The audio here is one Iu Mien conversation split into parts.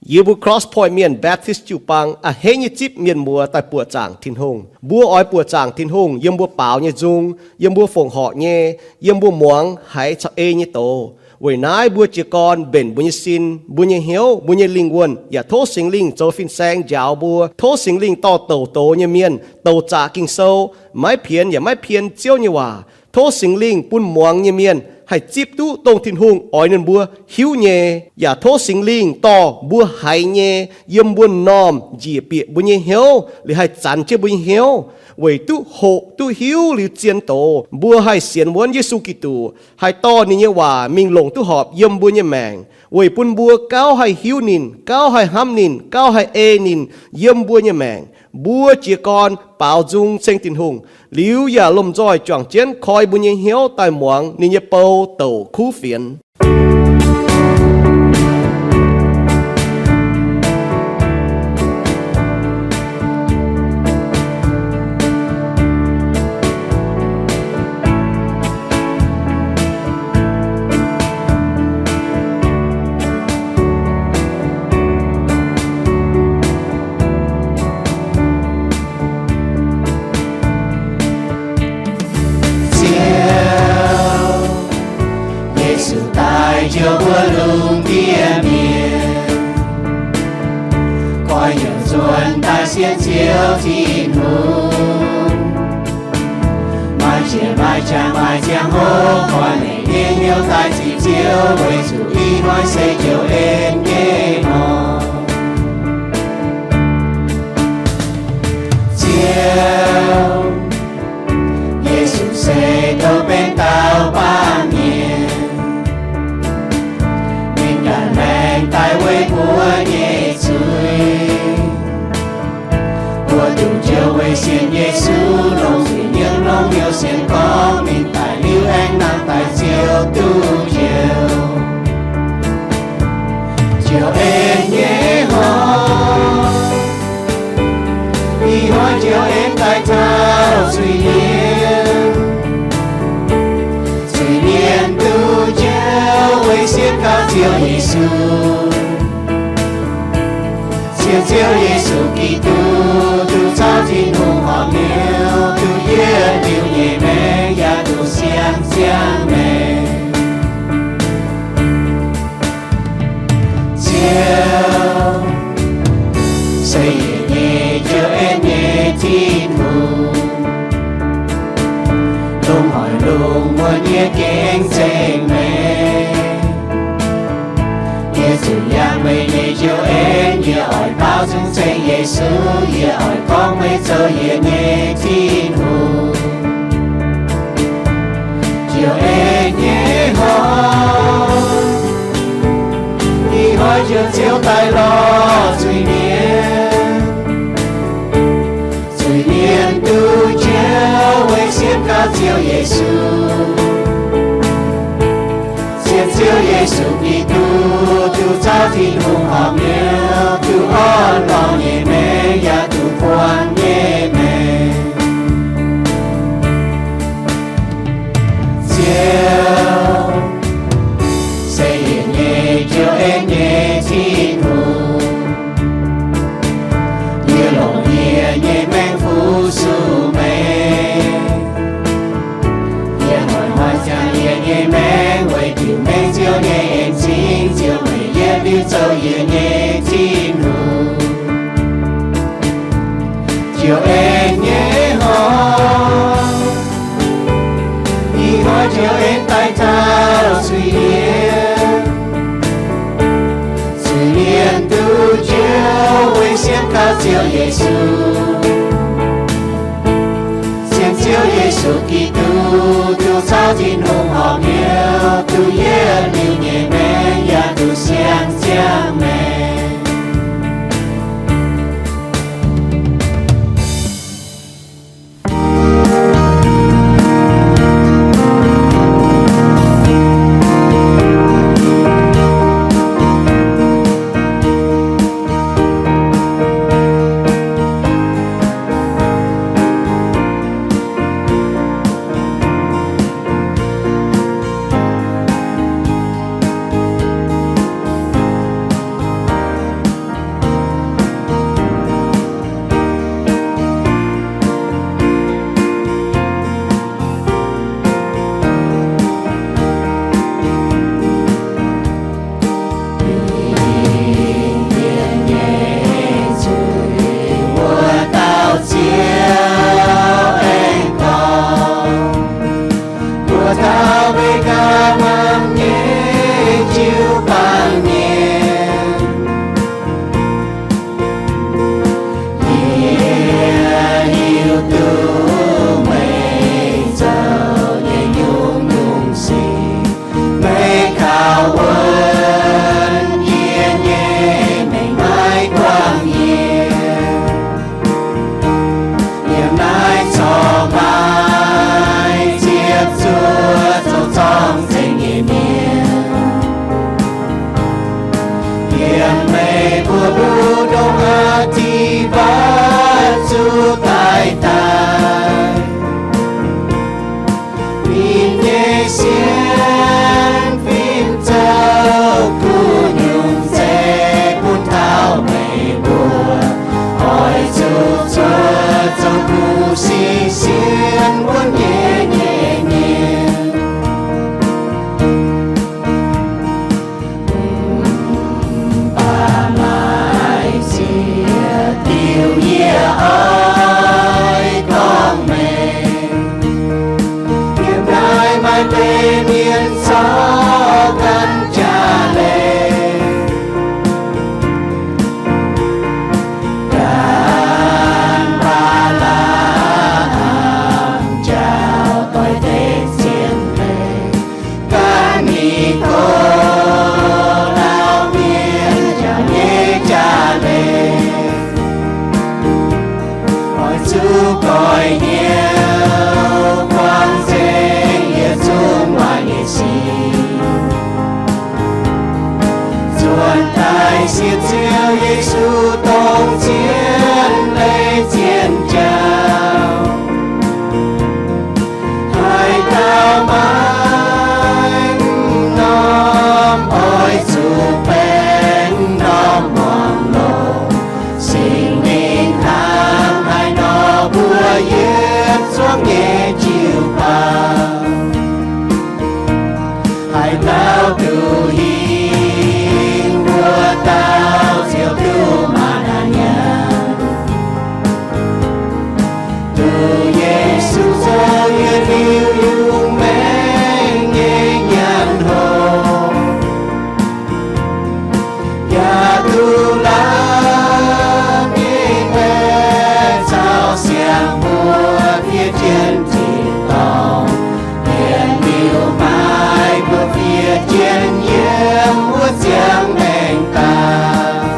Yie mbuo Cross Point Mienh Baptist jiu-baang a'hneiv nyei zipv mienh muoz daaih buoqc zaangc Tin-Hungh. Mbuo oix buoqc zaangc Tin-Hungh yiem mbuo baaux nyei nzung, yiem mbuo fongc horc nyei, yiem mbuo muangx haiz caux ei nyei doz. Weic naaiv mbuo jiez gorn mbenc mbuo nyei sin, mbuo nyei hnyouv, mbuo nyei lingh wuonh, yaac tov Singx Lingh zoux fin-saeng njaaux mbuo. Tov Singx Lingh dorh douc doz nyei mienh, douc zaqc Ging-Sou, maiv pienx yaac maiv pien Ziouv nyei waac. Tov Singx Lingh bun muangx nyei mienh haih zipv duqv dongh Tin-Hungh oix ninh mbuo hiuv nyei, yaac tov Singx Lingh dorh mbuo haiz nyei yiem mbuo m'normh njiec bieqc mbuo nyei hnyouv, liuz haih zanx jienv mbuo nyei hnyouv, weic duqv hoqc duqv hiuv liuz zien doz, mbuo haih sienx wuonv Yesu Giduc, haih dorh ninh nyei waac mingh longc duqv horpc yiem mbuo nyei maengc, weic bun mbuo gauh haih hiuv ninh, gauh haih hnamv ninh, gauh haih ei ninh yiem mbuo nyei maengc. Mbuo jiez gorn baaux nzung ceng Tin-Hungh, liuz yaac lomh nzoih juangc jienv koi mbuo nyei hnyouv daaih muangx ninh nyei bou douc kuv fienx. Ziouv, Yesu daaih njoux mbuo lungh ndiev mienh, koi nyungc nzuonx daaih sienx Ziouv Tin-Hungh. Maaih qiex maaih qangx maaih ziangh hoc koi leiz nyei hnyouv daaih zipv Ziouv, weic zuqc ih hnoi se Ziouv en nyei hnoi. Ziouv, Yesu se douh benx dauh baamh mienh, ninh ganh maengc daaih weic mbuo nyei zuiz. Mbuo duqv njoux weic sienx Yesu, longc ziex nyungc longc hnyouv sienx gorngv ninh daic liuz aengx nangh daaih Ziouv duqv njoux. Ziouv en nyei hnoi, ih hnoi Ziouv en daaih taux zuiz-mienh. Zuiz-mienh duqv njoux weic sienx kaux Ziouv Yesu. Sienx Ziouv Yesu Giduc, duqv caux Tin-Hungh horpc hnyouv, duqv yietc liuz nyei maengc, yaac duqv siang-ziangh maengc. Ziouv se yietc nyei Ziouv, en nyei Tin-Hungh, lungh haaix lungh muonc nyei gengh ceng meih. Yie zuqc yangh meih nyei Ziouv en, yie oix baaux nzung ceng Yesu, yie oix gorngv meih zoux yie nyei Tin-Hungh. Ziouv en nyei hnoi, ih hnoi Ziouv, Ziouv daaih lorz zuiz-mienh. Zuiz-mienh duqv njoux weic sienx kaux Ziouv Yesu. Sienx Ziouv Yesu Giduc, duqv caux Tin-Hungh horpc hnyouv, duqv orn lorngh nyei maengc, yaac duqv buangh nyei maengc. Ziouv se yietc nyei Ziouv, en nyei Tin-Hungh. Yie longc yie nyei maengc fu-sux meih. Yie hnoi-hnoi ziangh yie nyei maengc weic diuc mengh Ziouv nyei en-zingh. Ziouv, meih yietc liuz zoux yie nyei Tin-Hungh. Ziouv en nyei hnoi, ih hnoi Ziouv en daaih taux zuiz-mienh. Zuiz-mienh duqv njoux weic sienx kaux Ziouv Yesu. Sienx Ziouv Yesu Giduc, duqv caux Tin-Hungh horpc hnyouv, duqv yietc liuz nyei maengc, yaac duqv siang-ziangh maengc. jaa-leiz. Oix zuqc goix hnyouv buangh nzengc yietc zungv waaic nyei sic, zuotc daaih sienx Ziouv Yesu dongh zien leiz zien jauv. Haaix dauh maiv norm oix zuqc baeng norm muangx longx, Singx Lingh hnangv haaix nor mbuo yietc zungv nyei jiu-baang. Haaix dauh duqv hingh, wuov dauh ziouc duqv maaih naaiv nyanc. Duqv Yesu zoux yietc liuz yungz maengc nyei nyanc hopv, yaac duqv lamh nyei mbaeqc caux siang-mbuo fiev jienv tin-dorngh. Yietc liuz maaih mbuo fiev jienv yiem wuov ziangh maengc daaih.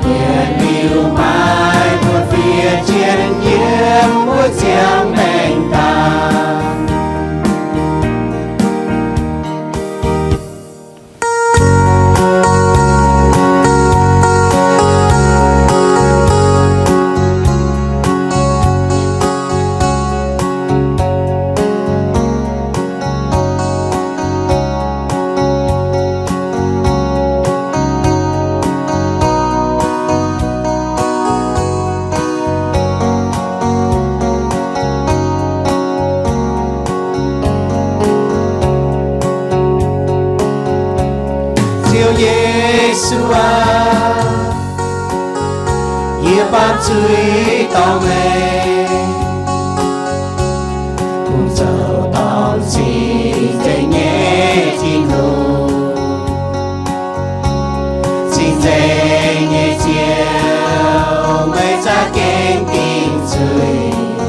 Yietc liuz maaih mbuo fiev jienv yiem wuov ziangh maengc daaih. Ziouv Yesu aac, yie baamh zuiz dorngc meih, kungx zoux dorngc cing-nzengc nyei Tin-Hungh. Cing-nzengc nyei Ziouv, meih za'gengh dingc zuiz,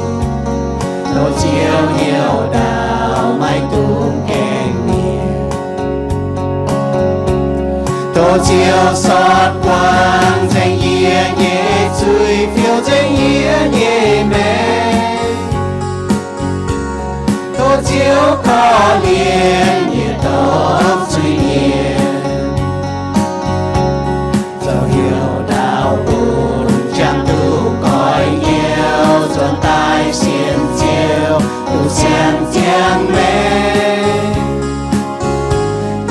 dongh Ziouv hnyouv ndaauv maiv dungx gaengh mienh. Dongh Ziouv sortv buangh nzengc yie nyei zuiz, fiou nzengc yie nyei maengc. Dongh Ziouv korv-lienh yie ndortv zuiz-mienh, zoux hnyouv ndaauv bun jangx duqv goix hnyouv, zuotc daaih sienx Ziouv, duqv siang ziangh maengc.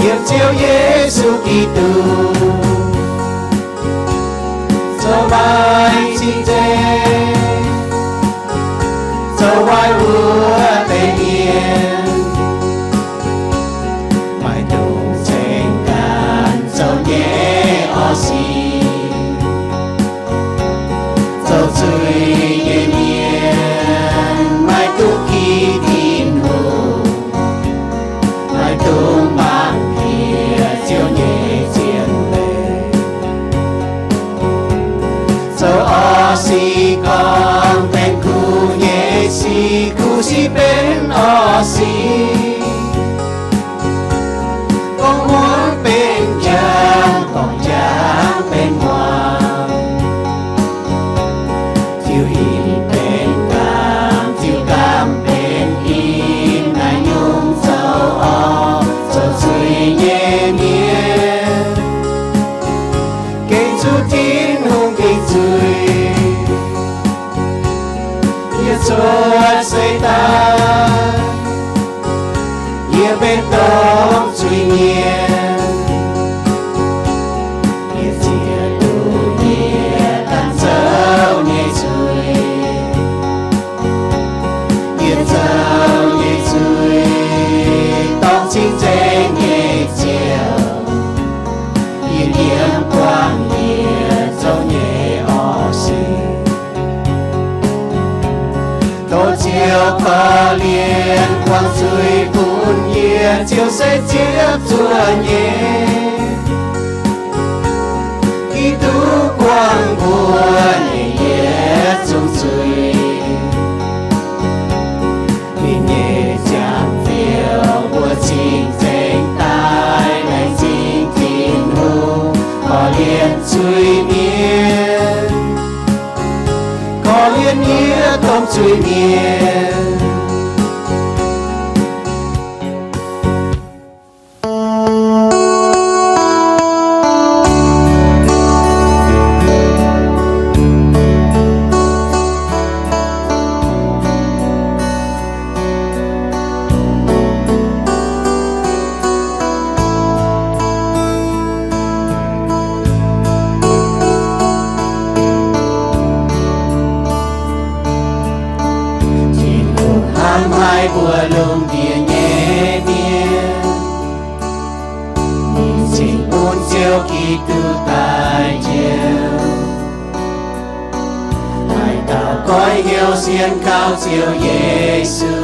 Yiem Ziouv Yesu Giduc, zoux maaih cing-nzengc, zoux waaic wuov deix mienh, maiv dungx ceng gaanv zoux nyei orv sic. Zoux zuiz nyei mienh maiv dungx ki Tin-Hungh, maiv dungx mangc piex Ziouv nyei zien leiz. Zoux orv sic gorngv benx kuv nyei sic, kuv sic benx orv sic. Gorngv muangx benx njang, gorngv njang benx muangx. Ziux in benx gaamv, ziux gaamv benx in, naaiv nyungc zoux orv zoux zuiz nyei mienh, gengh zuqc Tin-Hungh dingc zuiz. Yie cuotv seix daaih, yie benx dongh zuiz-mienh. Yie ziex duqv yie ganh zoux nyei zuiz. Yie zoux nyei zuiz, dorngc cing-nzengc nyei Ziouv, yie yiem buangh yie zoux nyei orv sic. Dongh Ziouv korv-lienh buangh zuiz bun yie, Ziouv se Ziouv zuov nyei. Giduc guangc mbuo nyei yietc zungv zuiz. Ninh nyei ziangh fioux mbuo cing-nzengc daaih laengz zingh Tin-Hungh, Mienh zuiz-mienh, korv-lienh yie domh zuiz-mienh. Tin-Hungh hnamv haic mbuo lungh ndiev nyei mienh, ninh cingx bun Ziouv Giduc daaih njoux. Haaix dauh goiv hnyouv sienx kaux Ziouv Yesu,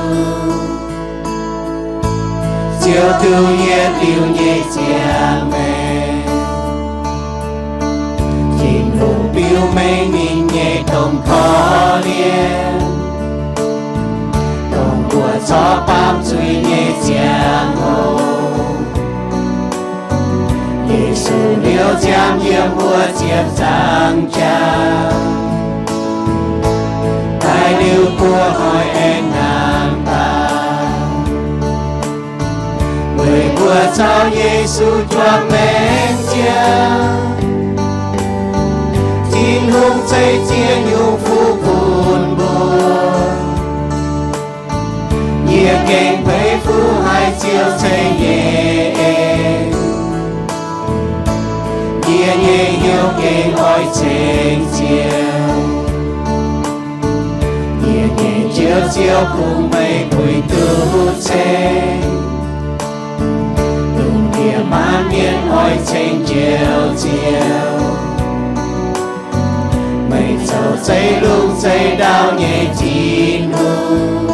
ziouc duqv yietc liuz nyei ziangh maengc. Tin-Hungh biux mengh ninh nyei domh korv-lienh, dongh mbuo corc baamh zuiz nyei ziangh hoc. Yesu liouh ziangh yiem wuov ziepc nzaangc jaax, daaih liuz buo hnoi aengx hnangv daaih. Weic mbuo caux Yesu juangc maengc ziangh, Tin-Hungh ceix ziex nyungc fuqv bun mbuo. Yie gengh peix fuqv haiz Ziouv ceix nyei en. Yie nyei hnyouv gengh oix ceng Ziouv. Yie nyei Njoux Ziouv, kungx meih puix duqv ceng. Lungh ndiev maanc mienh oix ceng Njoux Ziouv. Meih zoux zeiv-lungh zeiv-ndau nyei Tin-Hungh,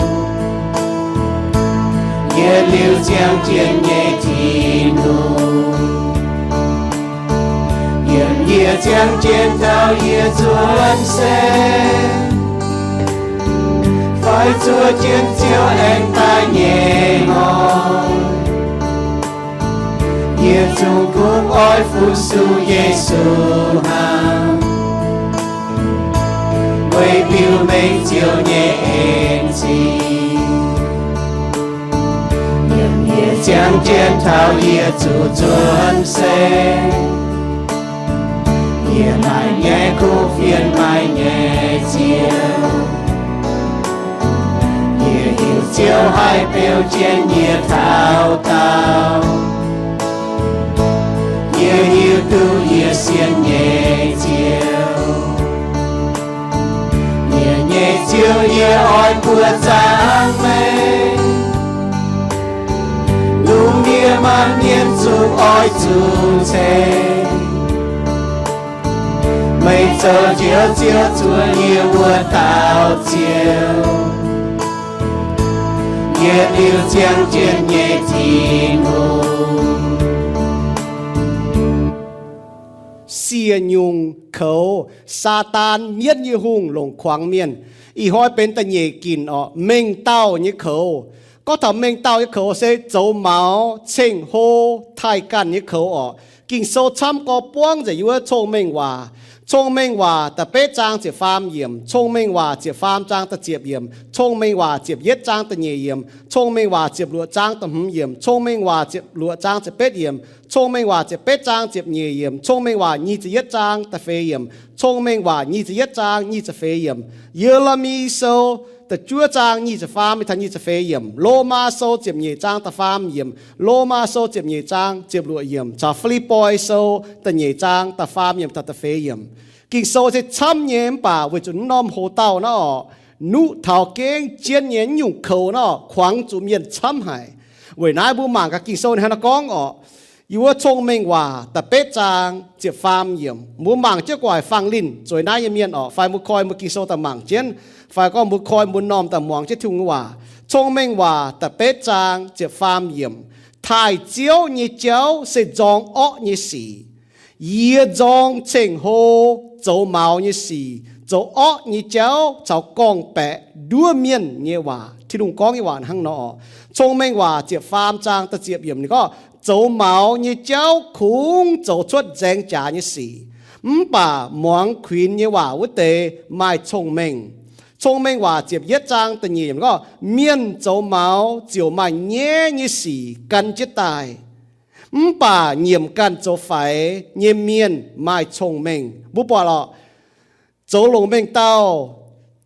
yietc liuz ziangh jienv nyei Tin-Hungh. Yiem yie ziangh jienv taux yie nzuonx se, fai zuov jienv Ziouv aengx daaih nyei hnoi, yie zungv kungx oix fu-sux Yesu hnangv, weic biux mengh Ziouv nyei en-zingh. Yiem yie ziangh jienv taux yie zuqc nzuonx se, yie maaih nyei kuv fienx, maaih nyei Ziouv. Yie hiuv Ziouv haih beu jienv yie taux daauh. Yie hiuv duqv yie sienx nyei Ziouv. Yie nyei Ziouv, yie oix mbuox zaangc meih, lungh ndiev maanc mienh zungv oix zuqc ceng. Meih zoux Njoux Ziouv, zuov yie wuov dauh Ziouv, yietc liuz ziangh jienv nyei Tin-Hungh. Siec nyungc koux, Saadaan, mienv nyei hungh, longc kuangx mienh. Ih hnoi benx da'nyeic ginc orqc, mengh dauh nyei koux. Gorngv taux mengh dauh nyei koux se zoux maux, ceng-hlo, taaih ganh nyei koux orqc. Ging-Sou camv gorx buangv nzengc yiem wuov Cong-Mengh Waac. Cong-Mengh Waac da'betv zaang ziepc faam yiemc, Cong-Mengh Waac ziepc faam zaang da'ziepc yiemc, Cong-Mengh Waac ziepc yietv zaang da'nyeic yiemc, Cong-Mengh Waac ziepc luoqc zaang da'hmz yiemc, Cong-Mengh Waac ziepc luoqc zaang ziepc betv yiemc, Cong-Mengh Waac ziepc betv zaang ziepc nyeic yiemc, Cong-Mengh Waac nyic ziepc yietv zaang da'feix yiemc, Cong-Mengh Waac nyic ziepc yietv zaang nyic ziepc feix yiemc, Ye^le^mi Sou da'juov zaang nyic ziepc faam mingh taux nyic ziepc feix yiemc, Lomaa Sou ziepc nyeic zaang da'faam yiemc, Lomaa Sou ziepc nyeic zaang ziepc luoqc yiemc, caux Fi^lipv^poi Sou da'nyeic zaang da'faam yiemc taux da'feix yiemc. Ging-Sou se camv nyei mv baac weic zuqc naaiv norm hoc-dauh naaiv orqc, nuqv taux gengh jienv nyei nyungc koux naaiv orqc, kuangx zuqc mienh camv haic. Weic naaiv mbuo mangc gaax Ging-Sou ninh hnangv naaiv gorngv orqc. Yiem wuov Cong-Mengh Waac da'betv zaang ziepc faam yiemc, mbuo mangc jienv gu'nguaaic fangx linh zueiz naaiv nyei mienh orqc, fai mbuo koi mbuo Ging-Sou daaih mangc jienv, fai gorngv mbuo koi mbuo m'normh daaih muangx jienv Tin-Hungh nyei waac. Cong-Mengh Waac da'betv zaang ziepc faam yiemc, taaih Ziouv nyei jauv se nzorng orqv nyei sic. Yie nzorng ceng-hlo, zoux maux nyei sic, zoux orqv nyei jauv caux gorngv-baeqc nduov mienh nyei waac. Tin-Hungh gorngv nyei waac hnangv nor orqc. Cong-Mengh Waac ziepc faam zaang da'ziepc yiemc ninh gorngv, Zoux maux nyei jauv kungx zoux cuotv nzaeng jaax nyei sic, mv baac muangx kuinx nyei waac wuov deix maaih cong-mengh. Cong-mengh Waac ziepc yietv zaang da'nyeic yiemc gorngv, mienh zoux maux ziouc maaih nyaiv nyei sic gan jienv daaih, mv baac nyiemc ganh zoux faix nyei mienh maaih cong-mengh. Mbuo buatc lorqc, zoux longc mengh dauh,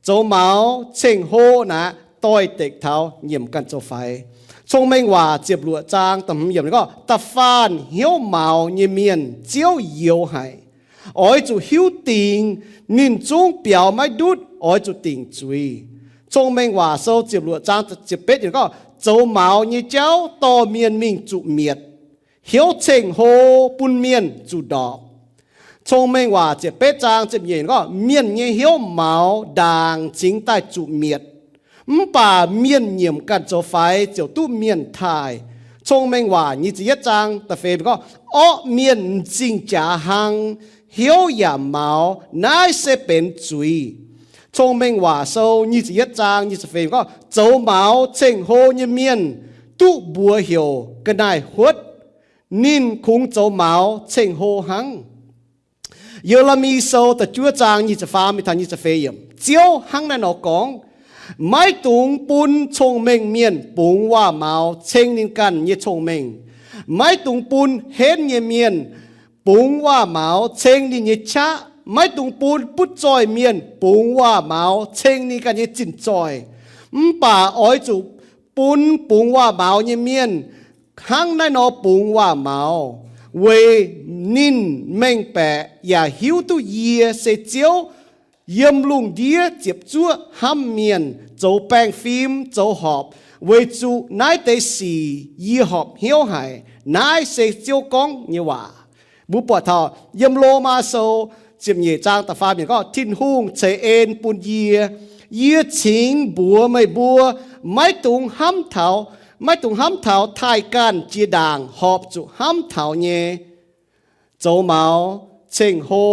zoux maux ceng-hlo naaic doix-dekc taux nyiemc ganh zoux faix. Cong-mengh Waac ziepc luoqc zaang da'hmz yiemc gorngv, da'faanh hnyouv maux nyei mienh Ziouv youx haic. Oix zuqc hiuv dingc ninh zungv biaux maiv ndutv, oix zuqc dingc zuiz. Cong-mengh Waac Sou ziepc luoqc zaang ziepc betv yiemc gorngv, zoux maux nyei jauv dorh mienh mingh zuqc mietc, hnyouv ceng-hlo bun mienh zuqc ndorpc. Cong-mengh Waac ziepc betv zaang ziepc nyeic gorngv, mienh nyei hnyouv maux ndaangc cingx daaih zuqc mietc, mv baac mienh nyiemc ganh zoux faix ziouc duqv mienh taaih. Cong-mengh Waac nyic ziepc yietv zaang da'feix gorngv, orqv mienh m'zing jaax hlang, hnyouv yaac maux, naaiv se benx zuiz. Cong-mengh Waac Sou nyic ziepc yietv zaang nyic ziepc feix gorngv, zoux maux ceng-hlo nyei mienh duqv mbuox heuc ga'naaiv-huotv, ninh kungx zoux maux ceng-hlo hnangv. Ye^le^mi Sou da'juov zaang nyic ziepc faam mingh taux nyic ziepc feix yiemc, Ziouv hnangv naaiv nor gorngv, maiv dungx bun cong-mengh mienh bungx waac-maux ceng ninh ganh nyei cong-mengh. Maiv dungx bun henv nyei mienh bungx waac-maux ceng ninh nyei qaqv. Maiv dungx bun butv zoih mienh bungx waac-maux ceng ninh ganh nyei zinh zoih. Mv baac oix zuqc bun bungx waac-maux nyei mienh hnangv naaiv nor bungx waac-maux, weic ninh mengh baeqc yaac hiuv duqv yie se Ziouv, yiem lungh ndiev ziepc zuoqv hnamv mienh, zoux baengh fim, zoux horpc, weic zuqc naaiv deix sic yie horpc hnyouv haic. Naaiv se Ziouv gorngv nyei waac. Mbuo buatc taux yiem Lomaa Sou ziepc nyeic zaang da'faam yiemc gorngv, Tin-Hungh ceix en bun yie. Yie cingx mbuox meih mbuo, maiv dungx hnamv taux, maiv dungx hnamv taux taaih ganh jiex ndaangc horpc zuqc hnamv taux nyei. Zoux maux, ceng-hlo,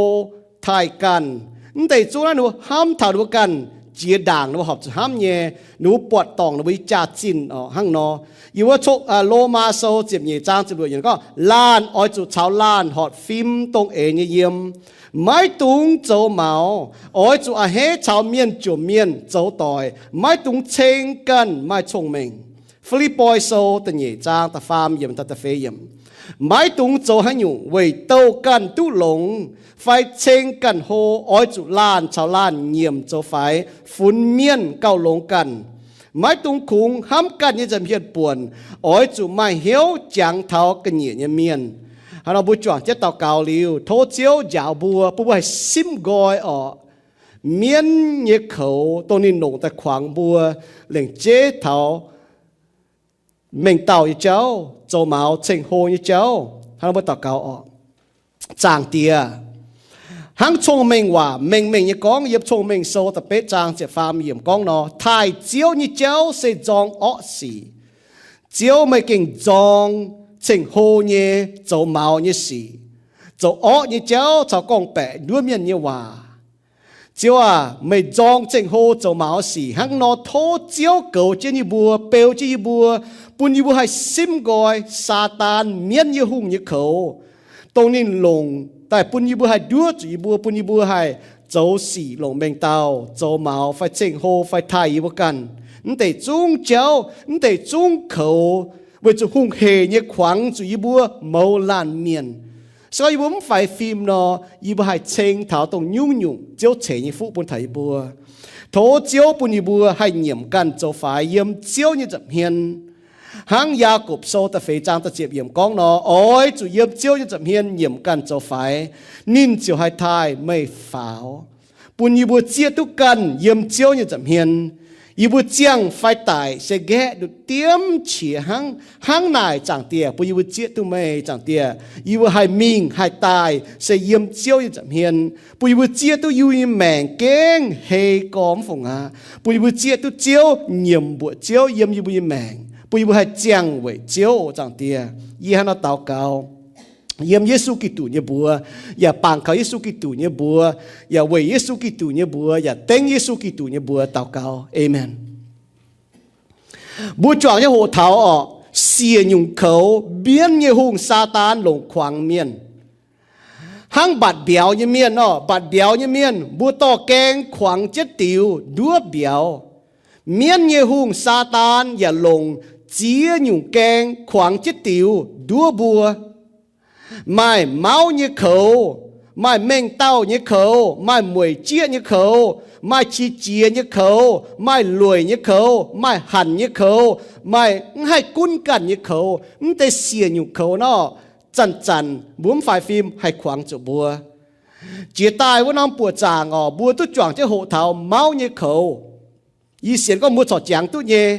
taaih ganh, mv deix zungv naaiv ninh mbuo hnamv taux ninh mbuo ganh jiex ndaangc ninh mbuo horpc zuqc hnamv nyei, ninh mbuo buatc dorngc ninh mbuo nyei jaax-zinh orqc hnangv nor. Yie wuov, Lomaa Sou ziepc nyeic zaang ziepc luoqc yiemc gorngv, laanh oix zuqc caux laanh horpc fim dongh eix nyei yiem. Maiv dungx zoux maux. Oix zuqc a'hneiv caux mienh jomc mienh zoux doic. Maiv dungx ceng ganh maaih cong-mengh. Fi^lipv^poi Sou da'nyeic zaang da'faam yiemc taux da'feix yiemc, maiv dungx zoux haaix nyungc weic douh ganh duqv longx, fai ceng ganh hlo. Oix zuqc laanh caux laanh nyiemc zoux faix, funx mienh gauh longx ganh. Maiv dungx kungx hnamv ganh nyei nza'hmien buonc. Oix zuqc maaih hnyouv jangx taux ga'nyiec nyei mienh. Hnangv nor mbuo juangc jienv daux gaux liuz, tov Ziouv njaaux mbuo, bun mbuo haih simv nqoi orqc, mienv nyei koux dongh ninh longc daaih kuangx mbuo, lengc jeiv taux mengh dauh nyei jauv, zoux maux ceng-hlo nyei jauv. Hnangv nor mbuo daux gaux orqc. Zaangc Diex, hnangv Cong-Mengh Waac mengh mengh nyei gorngv yiem Cong-Mengh Sou da'betv zaang ziepc faam yiemc gorngv nor, taaih Ziouv nyei jauv se nzorng orqv sic. Ziouv, meih gengh nzorng ceng-hlo nyei, zoux maux nyei sic, zoux orqv nyei jauv caux gorngv-baeqc nduov mienh nyei waac. Ziouv aac, meih nzorng ceng-hlo zoux maux sic. Hnangv nor tov Ziouv goux jienv yie mbuo, beu jienv yie mbuo, bun yie mbuo haih simv nqoi Saadaan, mienv nyei hungh nyei koux, dongh ninh longc daaih bun yie mbuo haih nduov zuqc yie mbuo, bun yie mbuo haih zoux sic longc mengh dauh, zoux maux fai ceng-hlo fai taaih yie mbuo ganh. Mv deix zungv jauv, mv deix zungv koux, weic zuqc hungh hec nyei kuangx zuqc yie mbuo mouz laanh mienh. Se gorngv yie mbuo mv faix fim nor, yie mbuo haih ceng taux dongh nyungc-nyungc Ziouv ceix nyei fuqv bun taux yie mbuo. Tov Ziouv bun yie mbuo haih nyiemc ganh zoux faix yiem Ziouv nyei nza'hmien. Hnangv Yaagorpc Sou da'feix zaang da'ziepc yiemc gorngv nor, oix zuqc yiem Ziouv nyei nza'hmien nyiemc ganh zoux faix, ninh ziouc haih taaih meih faaux, bun yie mbuo zieqv duqv ganh yiem Ziouv nyei nza'hmien. Yie mbuo ziangh fai daic se nqaeqv ndutc diemv qiex hnangv. Hnangv naaic, Zaangc Diex, bun yie mbuo zieqv duqv meih, Zaangc Diex. Yie mbuo haih mingh haih daaih se yiem Ziouv nyei nza'hmien. Bun yie mbuo zieqv duqv yie mbuo nyei maengc gengh hei gormx fungc aqv. Bun yie mbuo zieqv duqv Ziouv, nyiemc mbuoqc Ziouv yiem yie mbuo nyei maengc, bun yie mbuo haih ziangh weic Ziouv, Zaangc Diex. Yie hnangv nor daux gaux yiem Yesu Giduc nyei mbuox, yaac bangc kaux Yesu Giduc nyei mbuox, yaac weic Yesu Giduc nyei mbuox, yaac dengv Yesu Giduc nyei mbuox daux gaux. Aamen. Mbuo juangc nyei hoqc taux orqc, siec nyungc koux, mienv nyei hungh Saadaan longc kuangx mienh. Hnangv mbatc mbiauz nyei mienh orqc, mbatc mbiauz nyei mienh mbuo dorh gaeng kuangx jienv diux nduov mbiauz. Mienv nyei hungh Saadaan yaac longc ziex nyungc gaeng kuangx jienv diux nduov mbuo. Maaih mauv nyei koux, maaih mengh dauh nyei koux, maaih mueic jieqv nyei koux, maaih qiex jiez nyei koux, maaih lueic nyei koux, maaih hanc nyei koux, maaih mv haih gunv ganh nyei koux. Mv deix siec nyungc koux nor, zanc-zanc mbuo mv faix fim haih kuangx zuqc mbuo. Jiex daaih wuov norm buoqc zaangc orqc, mbuo duqv juangc jienv hoqc taux mauv nyei koux. Yie sienx gorngv mbuo corc jangx duqv nyei.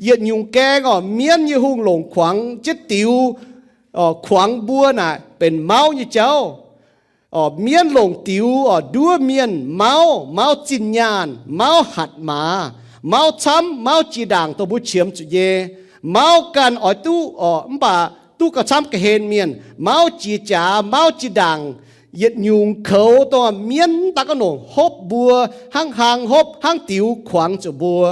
Yietc nyungc gaeng orqc, mienv nyei hungh longc kuangx jienv diux, kuangx mbuo naaic benx mauv nyei jauv. Orqc, mienv longc diux orqc, nduov mienh mauv, mauv zinh nyaanh, mauv hatc maaz, mauv camv, mauv jiex ndaangc dongh mbuo qiemx zuqc nyei. Mauv ganh oix duqv orqc, mv baac duqv gauh camv ga'hlen mienh. Mauv jiex jaax, mauv jiex ndaangc, yietc nyungc koux dongh mienv mv daaih gorngv longc hopv mbuo, hnangv hlang hopv, hnangv diux kuangx zuqc mbuo.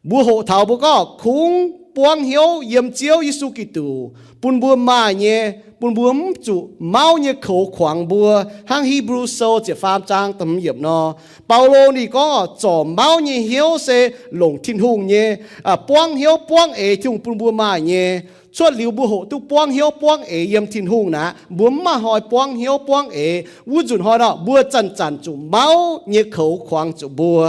Mbuo hoqc taux mbuo gorngv kungx buangv hnyouv yiem Ziouv Yesu Giduc bun mbuo maaih nyei, bun mbuo mv zuqc mauv nyei koux kuangx mbuo. Hnangv Hipv^lu Sou ziepc faam zaang da'hmz yiemc nor, Baulo ninh gorngv orqc, zorc mauv nyei hnyouv se longc Tin-Hungh nyei buangv hnyouv buangv eix Tin-Hungh bun mbuo maaih nyei. Cuotv liuz mbuo hoqc duqv buangv hnyouv buangv eix yiem Tin-Hungh naaic, mbuo mv maaih hnoi buangv hnyouv buangv eix. Wuov nzunc hnoi nor, mbuo zanc-zanc zuqc mauv nyei koux kuangx zuqc mbuo.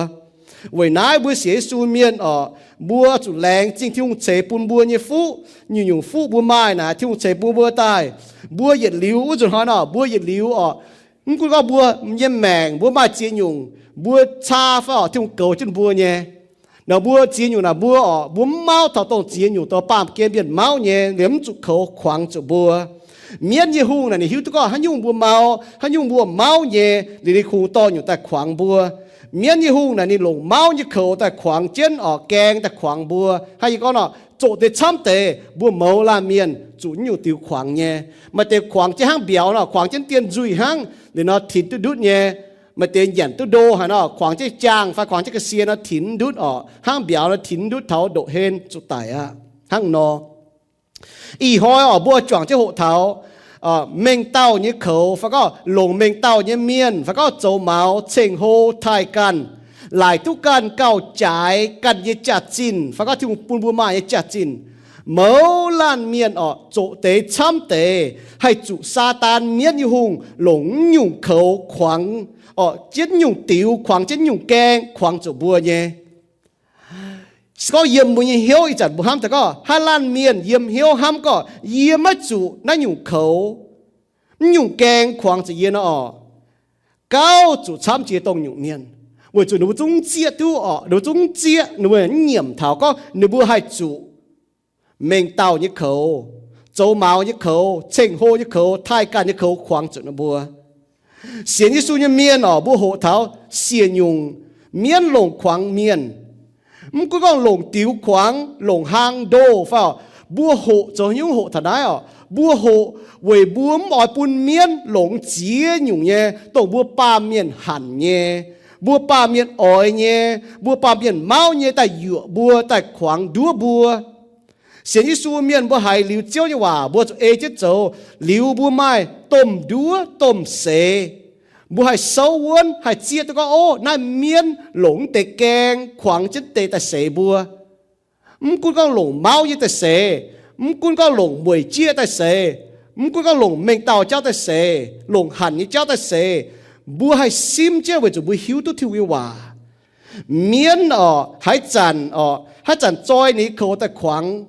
Weic naaiv mbuo sienx Yesu mienh orqc, mbuo zuqc laengz zingh Tin-Hungh ceix bun mbuo nyei fuqv. Nyungc-nyungc fuqv mbuo maaih naaic, Tin-Hungh ceix bun mbuo daaih. Mbuo yietc liuz wuov nzunc hnoi nor, mbuo yietc liuz orqc, mv gunv gorngv mbuo nyei maengc mbuo maaih ziex nyungc, mbuo caa fai orqc, Tin-Hungh goux jienv mbuo nyei. Nor mbuo ziex nyungc naaic mbuo orqc, mbuo mv mauv taux dongh ziex nyungc dongh baamh gen mienh mauv nyei, liemh mv zuqc koux kuangx zuqc mbuo. Mienv nyei hungh naaic ninh hiuv duqv gorngv haaix nyungc mbuo mauv, haaix nyungc mbuo mauv nyei, liuz ninh kungx dorh nyungc daaih kuangx mbuo. Mienv nyei hungh naaic ninh longc mauv nyei koux daaih kuangx jienv orqc, gaeng daaih kuangx mbuo. Hnangv yie gorngv nor, zoqc deix camv deix mbuo mouz laanh mienh zuqc nyungc diux kuangx nyei. Maaih deix kuangx jienv hnangv mbiauz nor, kuangx jienv dien nzuih hnangv, liuz nor tinx duqv ndutv nyei. Maaih deix nyanc duqv ndo haaix nor, kuangx jienv jaang fai kuangx jienv ga'sie nor tinx ndutv orqc, hnangv mbiauz nor tinx ndutv taux ndoqc hen zuqc daic aqv. Hnangv nor, ih hnoi orqc, mbuo juangc jienv hoqc taux mengh dauh nyei koux fai gorngv longc mengh dauh nyei mienh fai gorngv zoux maux, ceng-hlo, taaih ganh, laaic duqv ganh gauh jaaix ganh nyei jaax-zinh fai gorngv Tin-Hungh bun mbuo maaih nyei jaax-zinh. Mouz laanh mienh orqc, zoqc deix camv deix haih zuqc Saadaan mienv nyei hungh longc nyungc koux kuangx orqc, jienv nyungc diux kuangx, jienv nyungc gaeng kuangx zuqc mbuo nyei. Se gorngv yiem mbuo nyei hnyouv ih zanc mbuo hnamv daaih gorngv, haaix laanh mienh yiem hnyouv hnamv gorngv, yie maiv zuqc naaiv nyungc koux, mv nyungc gaeng kuangx zuqc yie nor orqc, gauh zuqc camv jiex dongh nyungc mienh, weic zuqc ninh mbuo zungv zieqv duqv orqc, ninh mbuo zungv zieqv, ninh mbuo nyiemc taux gorngv ninh mbuo haih zuqc mengh dauh nyei koux, zoux maux nyei koux, ceng-hlo nyei koux, taaih ganh nyei koux kuangx zuqc ninh mbuo. Sienx Yesu nyei mienh orqc, mbuo hoqc taux siec nyungc mienv longc kuangx mienh. Mv gunv gorngv longc diux kuangx, longc hlaang ndo fai orqc, mbuo hoqc zoux haaix nyungc hoqc taux naaiv orqc? Mbuo hoqc weic mbuo mv oix bun mienv longc ziex nyungc nyei, dongh mbuo baamh mienh hanc nyei, mbuo baamh mienh oix nyei, mbuo baamh mienh mauv nyei daaih yuoqc mbuo, daaih kuangx nduov mbuo. Sienx Yesu mienh mbuo haiz liuz Ziouv nyei waac mbuo zuqc ei jienv zoux, liuz mbuo maaih domh nduov domh seix. Mbuo haih souv wuonv, haih zieqv duqv gorngv, ov, naaiv mienv longc deix gaeng kuangx jienv deix daaih seix mbuo. Mv gunv gorngv longc mauv nyei daaih seix, mv gunv gorngv longc mueic jieqv daaih seix, mv gunv gorngv longc mengh dauh jauv daaih seix, longc hanc nyei jauv daaih seix, mbuo haih simv jienv weic zuqc mbuo hiuv duqv Tin-Hungh nyei waac. Mienv orqc, haaix zanc orqc, haaix zanc zoi ninh nyei koux daaih kuangx,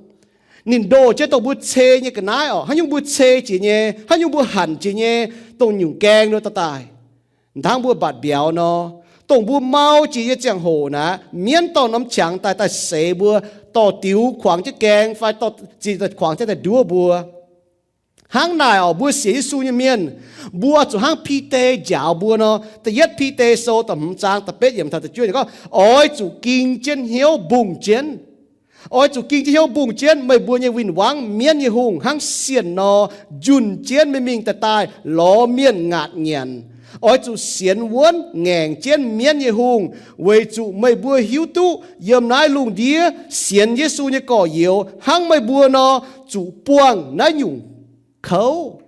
ninh ndoh jienv dongh mbuo cei nyei ga'naaiv orqc, haaix nyungc mbuo cei jiex nyei, haaix nyungc mbuo hanc jiex nyei, dongh nyungc gaeng nor daaih daaih. Hnangv mbuo mbatc mbiauz nor, dongh mbuo mau jiex nyei ziangh hoc naaic, mienv dorh norm qangx daaih, daaih seix mbuo, dorh diux kuangx jienv gaeng fai dorh zinh daaih kuangx jienv daaih nduov mbuo. Hnangv naaic orqc, mbuo sienx Yesu nyei mienh, mbuo zuqc hnangv Bide njaaux mbuo nor, da'yietv Bide Sou da'hmz zaang da'betv yiemc taux da'juov yiemc gorngv, oix zuqc ging jienv hnyouv mbungh jienv. Oix zuqc ging jienv hnyouv mbungh jienv meih mbuo nyei win-wangv, mienv nyei hungh, hnangv sienh nor, njunh jienv meih mingh daaih daaih lorz mienh ngaatc nyanc. Oix zuqc sienx wuonv ngaengc jienv mienv nyei hungh, weic zuqc meih mbuo hiuv duqv yiem naaiv lungh ndiev sienx Yesu nyei gorx-youz hnangv meih mbuo nor, zuqc buangh naaiv nyungc koux.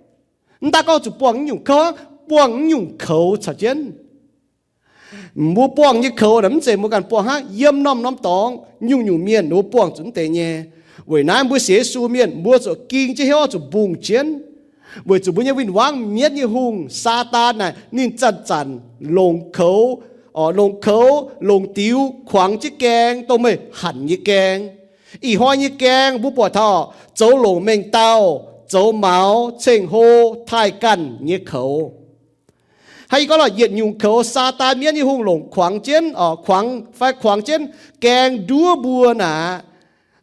Mv daaih gorngv zuqc buangh naaiv nyungc koux, buangh naaiv nyungc koux caux jienv. Mbuo buangh nyei koux naaic mv zeiz mbuo ganh buangh hnangv. Yiem norm-norm dorngx nyungc-nyungc mienh ninh mbuo buangh zuqc mv deix nyei. Weic naaiv mbuo sienx Yesu mienh, mbuo zuqc ging jienv hnyouv oix zuqc mbungh jienv, weic zuqc mbuo nyei win-wangv mienv nyei hungh, Saadaan naaic, ninh zanc-zanc longc koux, longc koux, longc diux kuangx jienv gaeng, dongh meih hanc nyei gaeng. Ih hnoi nyei gaeng mbuo buatc taux zoux longc mengh dauh, zoux maux, ceng-hlo, taaih ganh nyei koux. Hnangv yie gorngv lorqc, yietc nyungc koux Saadaan mienv nyei hungh longc kuangx jienv, kuangx fai kuangx jienv gaeng nduov mbuo naaic,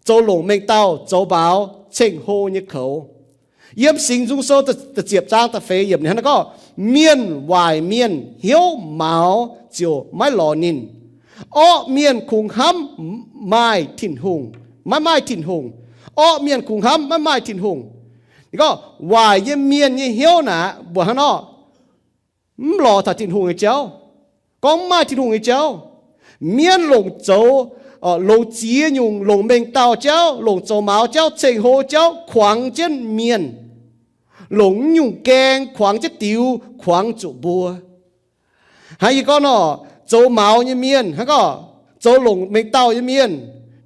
zoux longc mengh dauh, zoux maux, ceng-hlo nyei koux. Yiem Singx Nzung Sou da'ziepc zaang da'feix yiemc ninh hnangv naaiv gorngv, mienh waaic mienh hnyouv maux ziouc maiv lorz ninh. Orqv mienh kungx hnamv maaih Tin-Hungh, maiv maaih Tin-Hungh. Orqv mienh kungx hnamv maiv maaih Tin-Hungh. Ninh gorngv waaic nyei mienh nyei hnyouv naaic mbuoqc hnangv nor, mv lorz taux Tin-Hungh nyei jauv, gorngv mv maaih Tin-Hungh nyei jauv. Mienv longc zoux, longc ziex nyungc, longc mengh dauh jauv, longc zoux maux jauv, ceng-hlo jauv kuangx jienv mienh, longc nyungc gaeng kuangx jienv diux kuangx zuqc mbuo. Hnangv yie gorngv nor, zoux maux nyei mienh, hnangv gorngv zoux longc mengh dauh nyei mienh,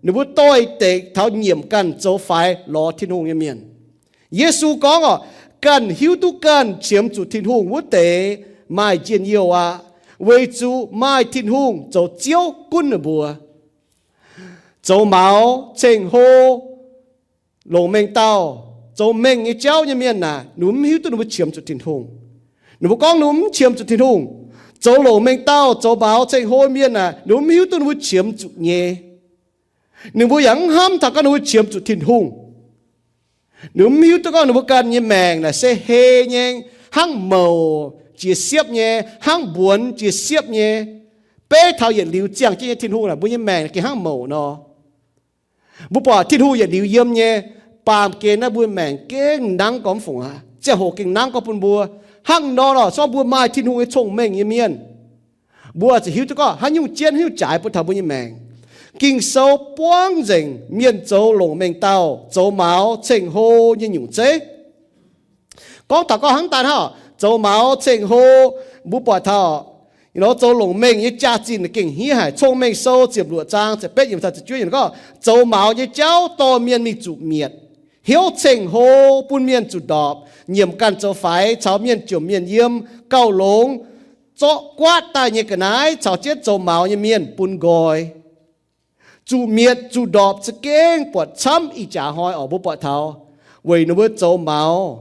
ninh mbuo doix-dekc taux nyiemc ganh zoux faix lorz Tin-Hungh nyei mienh. Yesu gorngv orqc, ganh hiuv duqv ganh qiemx zuqc Tin-Hungh wuov deix maaih njien-youh aqv, weic zuqc maaih Tin-Hungh zoux Ziouv gunv ninh mbuo. Zoux maux, ceng-hlo, longc mengh dauh, zoux mengh nyei jauv nyei mienh naaic, ninh mbuo mv hiuv duqv ninh mbuo qiemx zuqc Tin-Hungh. Ninh mbuo gorngv ninh mbuo mv qiemx zuqc Tin-Hungh. Zoux longc mengh dauh, zoux maux, ceng-hlo mienh naaic, ninh mbuo mv hiuv duqv ninh mbuo qiemx zuqc nyei. Ninh mbuo yaac mv hnamv taux gorngv ninh mbuo qiemx zuqc Tin-Hungh. Ninh mbuo mv hiuv duqv gorngv ninh mbuo ganh nyei maengc naaic se hei nyei, hnangv mouc jiex siepv nyei, hnangv mbuonx jiex siepv nyei. Beiv taux yietc liuz ziangh jienv nyei Tin-Hungh naaic, mbuo nyei maengc gengh hnangv mouc nor. Mbuo buatc Tin-Hungh yietc liuz yiem nyei, baamh gen naaiv mbuo maengc gengh nangv gorngv mv fungc aqv. Ziangh hoc gengh nangv gorngv bun mbuo. Hnangv nor lorqc, se gorngv mbuo maaih Tin-Hungh nyei cong-mengh nyei mienh, mbuo ziouc hiuv duqv gorngv haaix nyungc jienv haaix nyungc jaaix bun taux mbuo nyei maengc. Ging-Sou buangv nzengc mienh zoux longc mengh dauh, zoux maux, ceng-hlo nyei nyungc zeiv. Gorngv taux gorngv hnangv daaih hnangv, zoux maux, ceng-hlo, mbuo buatc taux zoux longc mengh nyei jaax-zinh gengh hniev haic. Cong-Mengh Sou ziepc luoqc zaang ziepc betv yiemc taux ziepc juov yiemc gorngv, zoux maux nyei jauv dorh mienh mingh zuqc mietc, hnyouv ceng-hlo bun mienh zuqc ndorpc, nyiemc ganh zoux faix caux mienh jomc mienh yiem, gauh longx zorqv guaatv daaih nyei ga'naaiv caux jienv zoux maux nyei mienh bun nqoi. Zuqc mietc zuqc ndorpc za'gengh buatc camv ih jaax hnoi oc, mbuo buatc taux weic ninh mbuo zoux maux,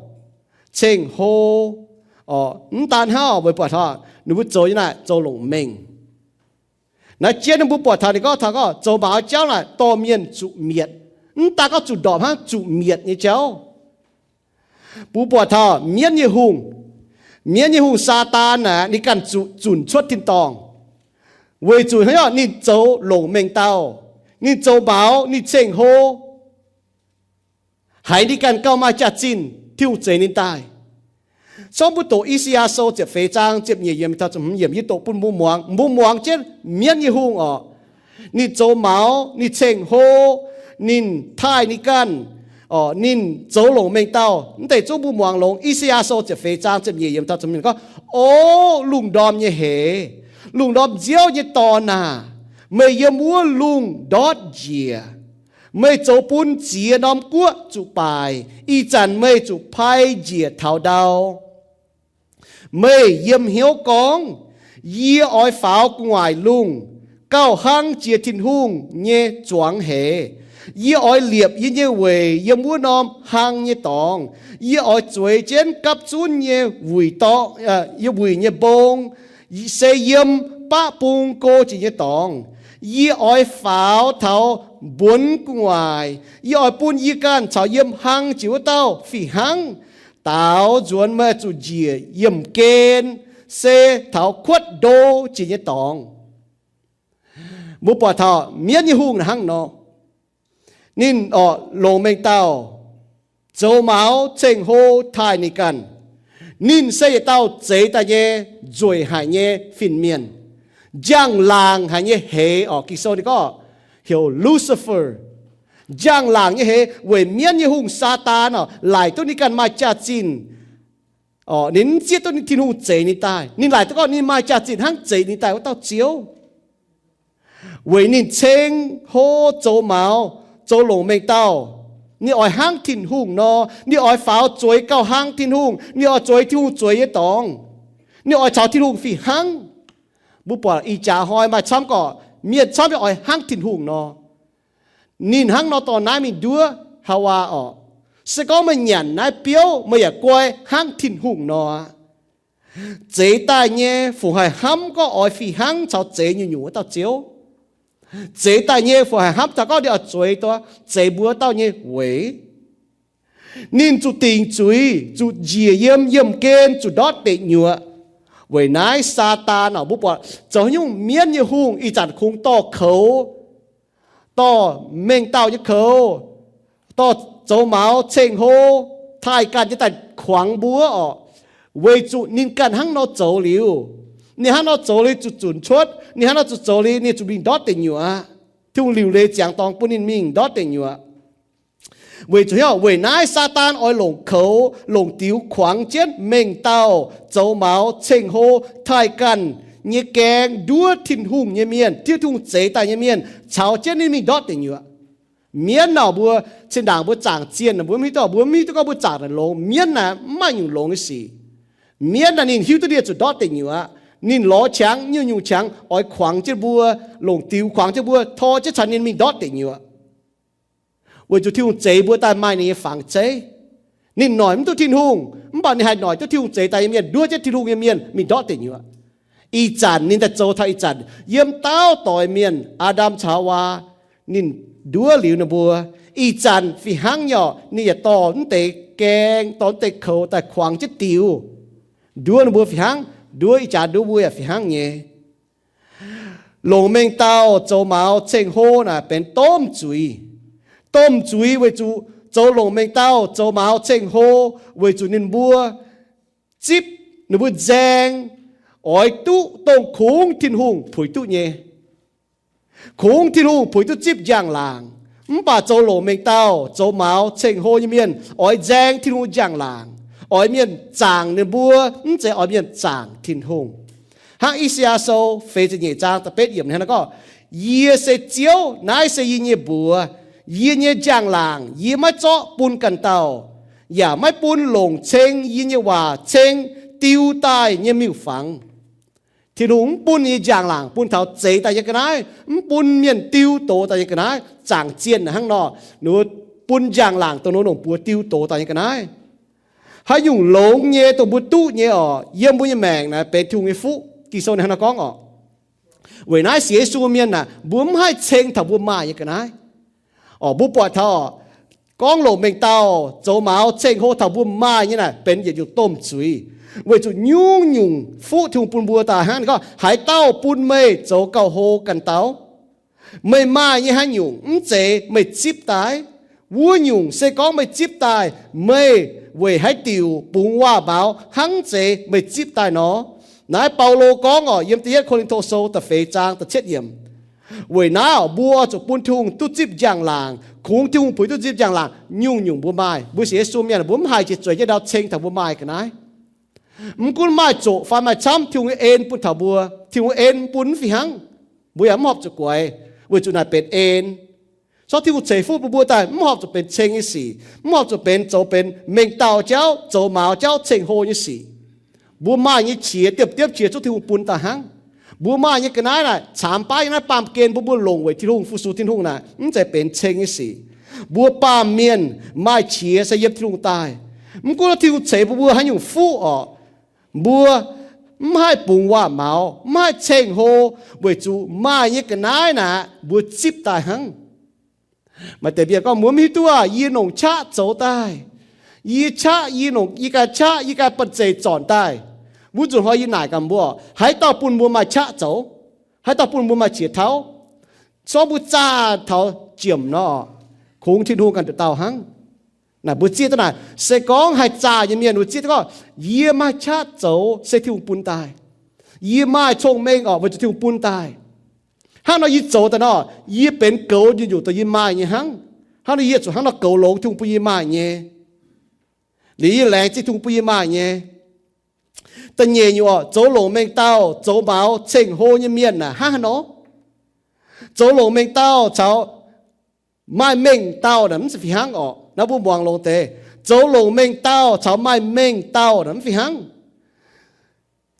ceng-hlo, mv daan hnangv oc, weic buatc taux ninh mbuo zoux nyei naaic zoux longc mengh. Naaiv jienv ninh mbuo buatc taux ninh gorngv taux gorngv zoux maux jauv naaic dorh mienh zuqc mietc. Mv daan gorngv zuqc ndorpc hnangv, zuqc mietc nyei jauv. Mbuo buatc taux mienv nyei hungh, mienv nyei hungh Saadaan naaic ninh ganh zuqc zunc cuotv tin-dorngh, weic zuqc hnangv orqc ninh zoux longc mengh dauh, ninh zoux maux, ninh ceng-hlo, haiz ninh ganh gauh maaih jaax-zinh, Tin-Hungh zeix ninh daaih. Sorng mbuo doqc I^saa^yaa Sou ziepc feix zaang ziepc nyeic yiemc taux ziepc hmz yiemc, yie doqc bun mbuo muangx, mbuo muangx jienv mienv nyei hungh orqc, ninh zoux maux, ninh ceng-hlo, ninh taaih ninh ganh, orqc, ninh zoux longc mengh dauh. Mv deix zungv mbuo muangx longx. I^saa^yaa Sou ziepc feix zaang ziepc nyeic yiemc taux ziepc hmz yiemc gorngv, O lungh ndorm nyei heix, lungh ndorm nziouv nyei dorn aah! Meih yiem wuov lungh ndortv njiec. Meih zoux bun ziex norm guoqv zuqc baaic. Ih zanc meih zuqc pai njiec taux ndau. Meih yiem hnyouv gorngv, Yie oix faaux gu'nguaaic lungh, gauh hlang jiex Tin-Hungh nyei zuangx heix. Yie oix liepc yie nyei weic yiem wuov norm hlang nyei dorngx. Yie oix zueiz jienv gapv zunv nyei wuic dorngx, yie wuic nyei mbong, se yiem baqv bung go jiex nyei dorngx. Yie oix faaux taux mbuonx gu'nguaaic. Yie oix bun yie ganh caux yiem hlang jiex wuov dauh fih hnangv. Daaux nzuonx meih zuqc njiec yiemh gen, se taux kuotv ndo jiex nyei dorngx. Mbuo buatc taux mienv nyei hungh hnangv nor. Ninh orqc longc mengh dauh, zoux maux, ceng-hlo, taaih ninh ganh. Ninh se yietc dauh zeix daaih nyei, nzueic haic nyei fin-mienh, njang-laangc haic nyei heix orqc. Ging-Sou ninh gorngv heuc Lucifer. Njang-laangc nyei heix weic mienv nyei hungh Saadaan orqc, laaic duqv ninh ganh maaih jaax-zinh. Ninh mv zieqv duqv ninh Tin-Hungh zeix ninh daaih. Ninh laaic duqv gorngv ninh maaih jaax-zinh hnangv zeix ninh daaih wuov dauh Ziouv. Weic ninh ceng hlo zoux maux, zoux longc mengh dauh. Ninh oix hnangv Tin-Hungh nor, ninh oix faaux zueiz gauh hlang Tin-Hungh, ninh oix zueiz Tin-Hungh zueiz nyei dorngx. Ninh oix caux Tin-Hungh fih hnangv. Mbuo buatc ih jaax hnoi maaih camv gorqv mienh camv nyei oix hnangv Tin-Hungh nor. Ninh hnangv nor dorh naaiv mingh nduov Haawaa orqc. Se gorngv meih nyanc naaiv biouv, meih yaac guai hnangv Tin-Hungh nor aqv. Zeix daaih nyei fungc haih hnamv gorngv oix fih hnangv caux zeix nyungc-nyungc wuov dauh Ziouv? Zeix daaih nyei fungc haih hnamv taux gorngv ninh oix zueiz duqv zeix mbuo dauh nyei weic? Ninh zuqc dingc zuiz, zuqc njiec yiem, yiemh gen, zuqc ndortv deic nyuoqc. Weic naaiv Saadaan orqc, mbuo buatc zoux haaix nyungc mienv nyei hungh ih zanc kungx dorh koux, dorh mengh dauh nyei koux, dorh zoux maux ceng hlo, taaih ganh jienv daaih kuangx mbuo orqc, weic zuqc ninh ganh hnangv nor zoux liuz. Ninh hnangv nor zoux liuz zuqc zunc cuotv, ninh hnangv nor zuqc zoux liuz ninh zuqc mingh ndortv deic nyuoqc aqv. Tin-Hungh liuc leiz ziangx dorngx bun ninh mingh ndortv deic nyuoqc. Weic zuqc hnyouv weic naaiv Saadaan oix longc koux, longc diux kuangx jienv mengh dauh, zoux maux ceng hlo, taaih ganh nyei gaeng nduov Tin-Hungh nyei mienh, Tin-Hungh zeix daaih nyei mienh, caux jienv ninh mingh ndortv deic nyuoqc. Mienv naaic mbuo, zinh ndaangc mbuo zaangc zienh, mbuo mv hiuv duqv, mbuo mv hiuv duqv gorngv mbuo zaangc naaic longx. Mienv naaic mv maaih nyungc longx nyei sic. Mienv naaic ninh hiuv duqv ninh zuqc ndortv deic nyuoqc aqv. Ninh lorz qangx, nyungc-nyungc qangx oix kuangx jienv mbuo, longc diux kuangx jienv mbuo, tor jienv caux ninh mingh ndortv deic nyuoqc. Weic zuqc Tin-Hungh zeix mbuo daaih maaih ninh nyei fangx zeiv. Ninh noic mv duqv Tin-Hungh, mv baac ninh haih noic duqv Tin-Hungh zeix daaih nyei mienh nduov jienv Tin-Hungh nyei mienh mingh ndortv deic nyuoqc. Ih zanc ninh daaih zoux taux ih zanc yiem dauh doix mienh, Aa^ndam caux Haawaa, ninh nduov liuz ninh mbuo. Ih zanc fih hnangv nyei orqc, ninh yaac dorh mv deix gaeng, dorh mv deix koux daaih kuangx jienv diux, nduov ninh mbuo fih hnangv, nduov ih jaax nduov mbuo yaac fih hnangv nyei. Longc mengh dauh zoux maux ceng hlo naaic benx domh zuiz. Domh zuiz weic zuqc zoux longc mengh dauh zoux maux ceng hlo weic zuqc ninh mbuo zipv, ninh mbuo nzaeng, oix duqv dongh kungx Tin-Hungh puix duqv nyei. Kungx Tin-Hungh puix duqv zipv njang-laangc, mv baac zoux longc mengh dauh zoux maux ceng hlo nyei mienh oix nzaeng Tin-Hungh njang-laangc, oix mienh zaangc ninh mbuo, mv zeiz oix mienh zaangc Tin-Hungh. Hnangv I^saa^yaa Sou feix ziepc nyeic zaang da'betv yiemc hnangv naaiv gorngv, Yie se Ziouv, naaiv se yie nyei mbuox, yie nyei njang-laangc yie maiv zorqv bun ganh dauh, yaac maiv bun longc ceng yie nyei waac ceng diu daaih nyei miuc-fangx. Tin-Hungh mv bun ninh nyei njang-laangc bun taux zeix daaih nyei ga'naaiv, mv bun mienh diu doz daaih nyei ga'naaiv. Zaangc zienh hnangv nor, ninh mbuo bun njang-laangc dongh ninh mbuo longc buoz diu doz daaih nyei ga'naaiv. Haaix nyungc longx nyei dongh mbuo duqv nyei orqc, yiem mbuo nyei maengc naaic benx Tin-Hungh nyei fuqv. Ging-Sou ninh hnangv nor gorngv orqc. Weic naaiv sienx Yesu mienh aah, mbuo mv haih ceng taux mbuo maaih nyei ga'naaiv. Orqc, mbuo buatc taux orqc, gorngv longc mengh dauh zoux maux ceng hlo taux mbuo maaih nyei naaic benx yietc nyungc domh zuiz, weic zuqc nyungc-nyungc fuqv Tin-Hungh bun mbuo daaih hnangv. Ninh gorngv, Haaix dauh bun meih zoux gauh hlo ganh dauh? Meih maaih nyei haaix nyungc mv zeiz meih zipv daaih? Wuov nyungc se gorngv meih zipv daaih, meih weic haaix diuc bungx waac-maux hnangv zeiz meih zipv daaih nor? Naaiv Baulo gorngv orqc, yiem Da'yietv Ko^lin^to Sou da'feix zaang da'cietv yiemc. Weic naaiv orqc, mbuo zuqc bun Tin-Hungh duqv zipv njang-laangc, kungx Tin-Hungh puix duqv zipv njang-laangc nyungc-nyungc mbuo maaih. Mbuo sienx Yesu mienh mbuo mv haih jiex zueiz jienv ndau ceng taux mbuo maaih ga'naaiv. Mv gunv maaih zoqc fai maaih camv, Tin-Hungh nyei en bun taux mbuo. Tin-Hungh nyei en bun mv fih hnangv, mbuo yaac mv horpc zuqc guaix, weic zuqc naaic benx en. Sortv Tin-Hungh ceix fuqv bun mbuo daaih mv horpc zuqc benx ceng nyei sic, mv horpc zuqc benx zoux benx mengh dauh jauv, zoux maux jauv, ceng hlo nyei sic. Mbuo maaih nyei qiex diemv-diemv qiex zungv Tin-Hungh bun daaih hnangv. Mbuo maaih nyei ga'naaiv naaic, caamx baav nyei naaiv baamh gen mbuo, mbuo longc weic Tin-Hungh, fu-sux Tin-Hungh naaic, mv zeiz benx ceng nyei sic. Mbuo baamh mienh maaih qiex se yiem Tin-Hungh daaih. Mv gunv Tin-Hungh ceix bun mbuo haaix nyungc fuqv orqc, mbuo mv haih bungx waac-maux, mv haih ceng hlo, weic zuqc maaih nyei ga'naaiv naaic mbuo zipv daaih hnangv. Maaih deix mienh gorngv, Mbuo mv hiuv duqv, yie nongc qaqv zoux daaih. Yie qaqv, yie nongc, yie ganh qaqv, yie ganh banh zeic zornc daaih. Wuov nzunc hnoi yie naaic gaax mbuo, haaix dauh bun mbuo maaih qaqv zoux? Haaix dauh bun mbuo maaih qiex tauv? Sortv mbuo zaah taux jiemc nor, kungx Tin-Hungh ganh nduqc dauh hnangv. Naaic mbuo zieqv duqv naaic, se gorngv haih zaah nyei mienh, mbuo zieqv duqv gorngv, yie maaih qaqv zoux se Tin-Hungh bun daaih. Yie maaih cong-mengh orqc, weic zuqc Tin-Hungh bun daaih. Hnangv nor yie zoux daaih nor, yie benx goux nyungc-nyungc dongh yie maaih nyei hnangv. Hnangv nor yie zuqc hnangv nor goux longx Tin-Hungh bun yie maaih nyei. Liuz yie laengz zingh Tin-Hungh bun yie maaih nyei. Da'nyeic nyungc orqc, zoux longc mengh dauh zoux maux ceng-hlo nyei mienh naaic hnangv haaix nor? Zoux longc mengh dauh caux maaih mengh dauh naaic mv zeiz fih hnangv orqc. Naaiv mbuo muangx longx deix, zoux longc mengh dauh caux maaih mengh dauh naaic mv fih hnangv.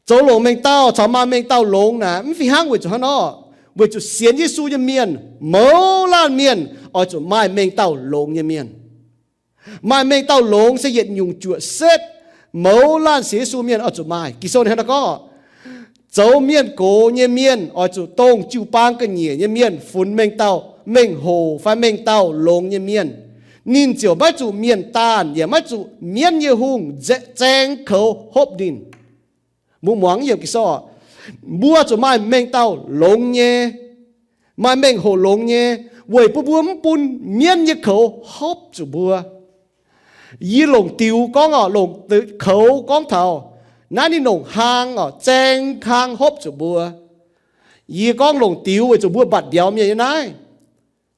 Zoux longc mengh dauh caux maaih mengh dauh longx naaic mv fih hnangv weic zuqc hnangv nor, weic zuqc sienx Yesu nyei mienh, mouz laanh mienh oix zuqc maaih mengh dauh longx nyei mienh. Maaih mengh dauh longx se yietc nyungc juoqc setv mouz laanh sienx Yesu mienh oix zuqc maaih. Ging-Sou ninh hnangv naaiv gorngv, zoux mienh gox nyei mienh oix zuqc dongh jiu-baang ga'nyiec nyei mienh funx mengh dauh mengh hoc fai mengh dauh longx nyei mienh. Ninh ziouc maiv zuqc mienh daanh yaac maiv zuqc mienv nyei hungh zaeng koux hopv ninh. Mbuo muangx yiem Ging-Sou, mbuo zuqc maaih mengh dauh longx nyei, maaih mengh hoc longx nyei, weic bun mbuo mv bun mienv nyei koux hopv zuqc mbuo. Yie longc diux gorngv orqc, longc koux gorngv taux naaiv ninh longc hlang orqc, zaeng hlang hopv zuqc mbuo. Yie gorngv longc diux weic zuqc mbuo mbatc mbiauz mienh nyei naaiv.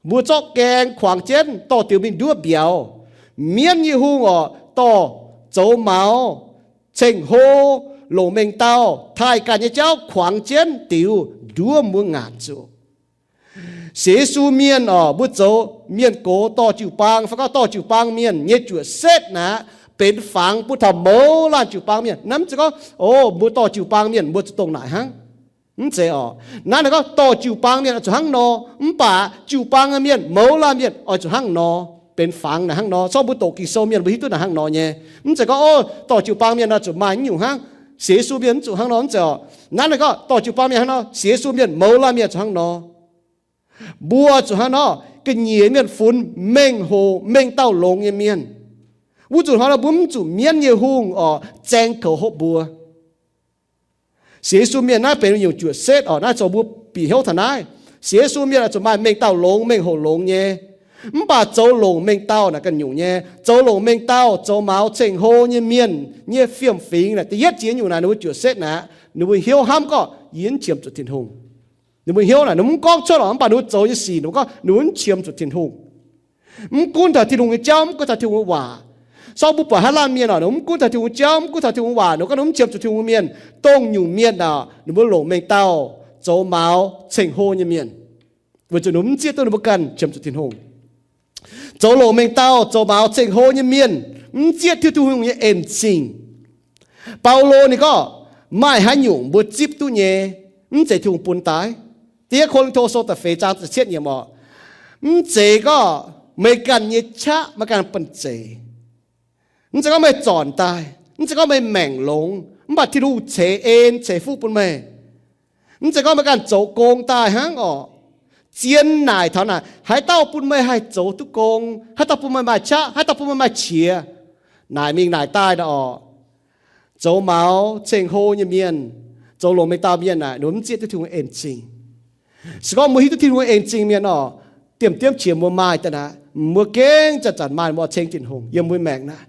Mbuo zorqv gaeng kuangx jienv dorh diux mingh nduov mbiauz. Mienv nyei hungh orqc, dorh zoux maux, ceng-hlo, longc mengh dauh, taaih ganh nyei jauv kuangx jienv diux nduov mbuo ngaatc zuqc. Sienx Yesu mienh orqc, mbuo zoux mienh gox dorh jiu-baang fai gorngv dorh jiu-baang mienh nyei juoqc setv naaic benx fangx bun taux mouz laanh jiu-baang mienh. Naaiv mv zeiz gorngv, o, mbuo dorh jiu-baang mienh mbuo zuqc dongh naaic hnangv. Mv zeiz orqc. Naaiv ninh gorngv dorh jiu-baang mienh oix zuqc hnangv nor, mv baac jiu-baang mienh, mouz laanh mienh oix zuqc hnangv nor, benx fangx naaic hnangv nor. Zorqv mbuo doqc Ging-Sou mienh mbuo hiuv duqv naaic hnangv nor nyei. Mv zeiz gorngv, o, dorh jiu-baang mienh oix zuqc maaih nyungc hnangv, sienx Yesu mienh mv zuqc hnangv nor, mv zeiz orqc. Naaiv ninh gorngv dorh jiu-baang mienh hnangv nor, sienx Yesu mienh, mouz laanh mienh zuqc hnangv nor. Mbuo zuqc hnangv nor, ga'nyiec mienh funx mengh hoc mengh dauh longx nyei mienh. Wuov zuqc hnangv nor mbuo mv zuqc mienv nyei hungh orqc, zaeng koux hopv mbuo. Sienx Yesu mienh naaiv benx nyungc juoqc setv orqc. Naaiv zoux mbuo bieqc hnyouv taux naaiv. Sienx Yesu mienh oix zuqc maaih mengh dauh longx, mengh hoc longx nyei. Mv baac zoux longc mengh dauh naaic ganh nyungc nyei. Zoux longc mengh dauh zoux maux ceng-hlo nyei mienh nyei fiem-fingx naaic, da'yietv ziex nyungc naaic ninh mbuo juoqc setv naaic, ninh mbuo hnyouv hnamv gorngv, yie mv qiemx zuqc Tin-Hungh. Ninh mbuo hnyouv naaic ninh mv gorngv cuotv orqc, mv baac ninh mbuo zoux nyei sic ninh mbuo gorngv ninh mbuo mv qiemx zuqc Tin-Hungh. Mv gunv taux Tin-Hungh nyei jauv, mv gunv taux Tin-Hungh nyei waac. Sorng mbuo buatc haaix laanh mienh orqc, ninh mbuo mv gunv taux Tin-Hungh nyei jauv, mv gunv taux Tin-Hungh nyei waac, ninh mbuo gorngv ninh mv qiemx zuqc Tin-Hungh nyei mienh. Dongh nyungc mienh orqc, ninh mbuo longc mengh dauh zoux maux ceng-hlo nyei mienh, weic zuqc ninh mbuo mv zieqv duqv ninh mbuo ganh qiemx zuqc Tin-Hungh. Zoux longc mengh dauh zoux maux ceng-hlo nyei mienh mv zieqv Tin-Hungh nyei en-zingh. Baulo ninh gorngv, maaih haaix nyungc mbuo zipv duqv nyei, mv zeiz Tin-Hungh bun daaih? Da'yietv Ko^lin^to Sou da'feix zaang ziepc cietv yiemc orqc, mv zeiz gorngv meih ganh nyei qaqv meih ganh banh zeic. Mv zeiz gorngv meih zornc daaih, mv zeiz gorngv meih maengc longx, mv baac Tin-Hungh ceix en ceix fuqv bun meih. Mv zeiz gorngv meih ganh zoux gong daaih hnangv orqc. Zien naaic taux naaic, haaix dauh bun meih haih zoux duqv gong? Haaix dauh bun meih maaih qaqv? Haaix dauh bun meih maaih qiex? Naaic mingh naaic daaih nor orqc, zoux maux ceng-hlo nyei mienh, zoux longc mengh dauh mienh naaic, ninh mbuo mv zieqv duqv Tin-Hungh en-zingh. Se gorngv mbuo hiuv duqv Tin-Hungh en-zingh mienh orqc, diemv diemv qiex mbuo maaih daaih naaic, mbuo gengh zanc-zanc maaih mbuo ceng Tin-Hungh yiem mbuo maengc naaic.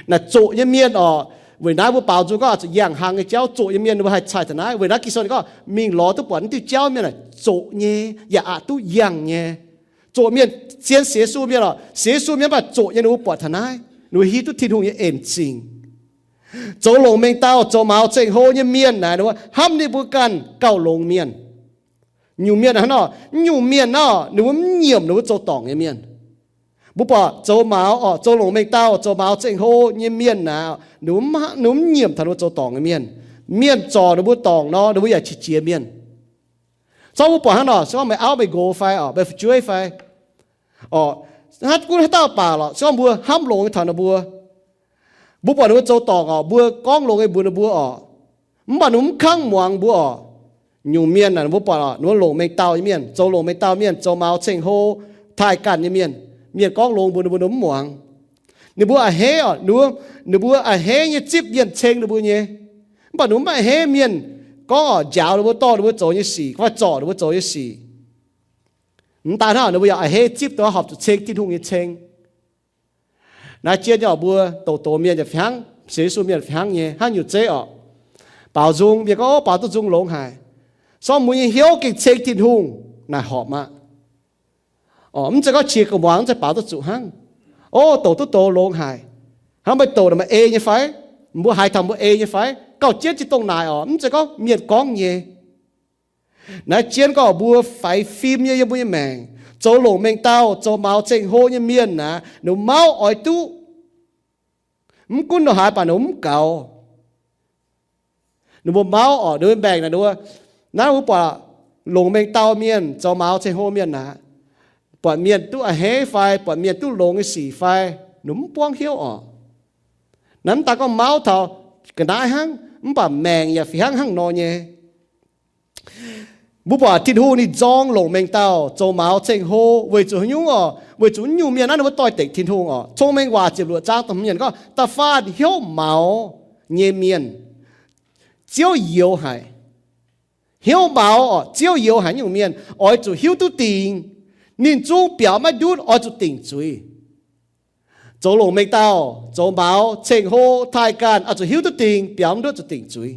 Naaic zoqc nyei mienh orqc, weic naaiv mbuo baaux nzung gorngv zuqc yangh hlang nyei jauv. Zoqc nyei mienh ninh mbuo haih cai taux naaiv. Weic naaiv Ging-Sou ninh gorngv mingh lorz duqv buatc naaiv diuh jauv mienh naaic zoqc nyei, yaac aqc duqv yangh nyei. Zoqc mienh zien sienx Yesu mienh orqc, sienx Yesu mienh mv baac zoqc nyei ninh mbuo buatc taux naaiv, ninh mbuo hiuv duqv Tin-Hungh nyei en-zingh. Zoux longc mengh dauh zoux maux ceng-hlo nyei mienh naaic, ninh mbuo hnamv ninh mbuo ganh gauh longx mienh. Nyungc mienh hnangv nor, nyungc mienh nor ninh mbuo mv nyiemc ninh mbuo zoux dorngc nyei mienh. Mbuo buatc zoux maux orqc, zoux longc mengh dauh zoux maux ceng-hlo nyei mienh naaic, ninh mbuo mv nyiemc taux ninh mbuo zoux dorngc nyei mienh. Mienh zorc ninh mbuo dorngc nor, ninh mbuo yaac qiex jiez mienh. Zorqv mbuo buatc hnangv nor, se gorngv meih auv meih nqox fai orqc, meih fu'jueiv fai orqc, gunv haaix dauh baac lorqc, se gorngv mbuo hnamv longx nyei taux ninh mbuo, mbuo buatc ninh mbuo zoux dorngc orqc, mbuo gorngv longx nyei mbuox ninh mbuo orqc, mv baac ninh mbuo mv kangv muangx mbuo orqc. Nyungc mienh naaic, mbuo buatc orqc, ninh mbuo longc mengh dauh nyei mienh, zoux longc mengh dauh mienh, zoux maux ceng-hlo, taaih ganh nyei mienh. Mienh gorngv longx mbuox ninh mbuo, ninh mbuo mv muangx. Ninh mbuo a'hneiv orqc, ninh mbuo, ninh mbuo a'hneiv nyei zipv mienh ceng ninh mbuo nyei. Mv baac ninh mbuo mv a'hneiv mienh gorngv orqc, njaaux ninh mbuo, dorh ninh mbuo zoux nyei sic, fai zorc ninh mbuo zoux nyei sic. Mv daan hnangv, ninh mbuo yaac a'hneiv zipv dongh horpc zuqc ceng Tin-Hungh nyei ceng. Naaiv jien nyei oc, mbuo doqc doqc mienh yaac fih hnangv, sienx Yesu mienh fih hnangv nyei, hnangv nyungc zeiv oc. Baaux nzung, mienh gorngv, Ov, baaux duqv nzung longx haic. Se gorngv mbuo nyei hnyouv gengh ceng Tin-Hungh, naaic horpc aqv. Mv zeiz gorngv qiex gu'nguaaz mv zeiz baaux duqv zuqc hnangv. Ov, doqc duqv doqc longx haic. Hnangv meih doqc naaic meih ei nyei fai? Mbuo haiz taux mbuo ei nyei fai? Gauh jienv jiex dongh naaic oc, mv zeiz gorngv mienh gorngv nyei. Naaiv jien gorngv mbuo faix fim nyei yiem mbuo nyei maengc, zoux longc mengh dauh, zoux maux ceng-hlo nyei mienh aqv, ninh mbuo mauv oix duqv. Mv gunv ndongc haaix baac ninh mbuo mv gaux. Ninh mbuo mauv oc, ninh mbuo maengc naaic, ninh mbuo, naaiv mbuo buatc longc mengh dauh mienh, zoux maux ceng-hlo mienh aqv, buatc mienh duqv a'hneiv fai buatc mienh duqv longx nyei sic fai, ninh mbuo mv buangv hnyouv oc. Naaiv mv daan gorngv mauv taux ga'naaiv hnangv, mv baac maengc yaac fih hnangv hnangv nor nyei. Mbuo buatc Tin-Hungh ninh nzorng longc mengh dauh zoux maux ceng-hlo weic zuqc haaix nyungc oc? Weic zuqc nyungc mienh naaiv ninh mbuo doix-dekc Tin-Hungh oc. Cong-Mengh Waac ziepc luoqc zaang da'hmz yiemc gorngv, da'faanh hnyouv maux nyei mienh Ziouv youx haic. Hnyouv maux oc, Ziouv youx haic nyungc mienh oix zuqc hiuv duqv dingc. Ninh zungv biaux maiv ndutv, oix zuqc dingc zuiz. Zoux longc mengh dauh, zoux maux, ceng-hlo, taaih ganh, oix zuqc hiuv duqv dingc, biaux mv ndutv, zuqc dingc zuiz.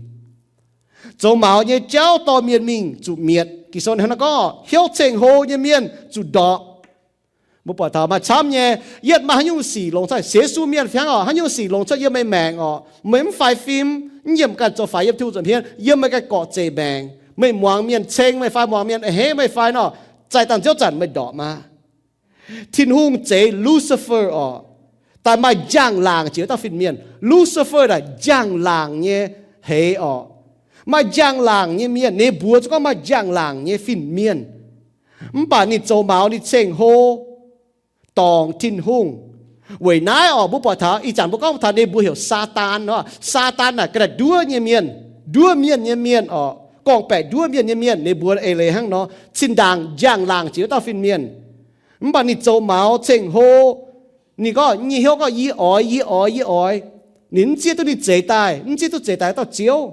Zoux maux nyei jauv dorh mienh mingh zuqc mietc. Ging-Sou hnangv naaiv gorngv, hnyouv ceng-hlo nyei mienh zuqc ndorpc. Mbuo buatc taux maaih camv nyei, yietv maaih haaix nyungc sic longc cuotv, sienx Yesu mienh fih hnangv oc, haaix nyungc sic longc cuotv yiem meih maengc oc, meih mv faix fim, mv nyiemc ganh zoux faix yiem Tin-Hungh nza'hmien, yiem meih ganh gorqv-zeic maengc, meih muangx mienh ceng meih fai muangx mienh a'hneiv meih fai nor, zaih dangh nziouv zanc meih ndorpc maah. Tin-Hungh zeix Lucifer oc, daaih maaih njang-laangc jiex wuov dauh fin-mienh. Lucifer naaic njang-laangc nyei hleix oc. Maaih njang-laangc nyei mienh, ninh mbuox zuqc gorngv maaih njang-laangc nyei fin-mienh. Mv baac ninh zoux maux, ninh ceng-hlo dorngc Tin-Hungh. Weic naaiv oc, mbuo buatc taux ih zanc mbuo gorngv taux ninh mbuo heuc Saadaan nor. Saadaan naaic ga'naaiv nduov nyei mienh, nduov mienh nyei mienh oc, gorngv-baeqc nduov mienh nyei mienh, ninh mbuo eix leiz hnangv nor, zinh ndaangc njang-laangc jiex wuov dauh fin-mienh. Mv baac ninh zoux maux ceng-hlo, ninh gorngv nyei hnyouv gorngv, yie oix, yie oix, yie oix. Ninh mv zieqv duqv ninh zeix daaih, mv zieqv duqv zeix daaih dauh Ziouv.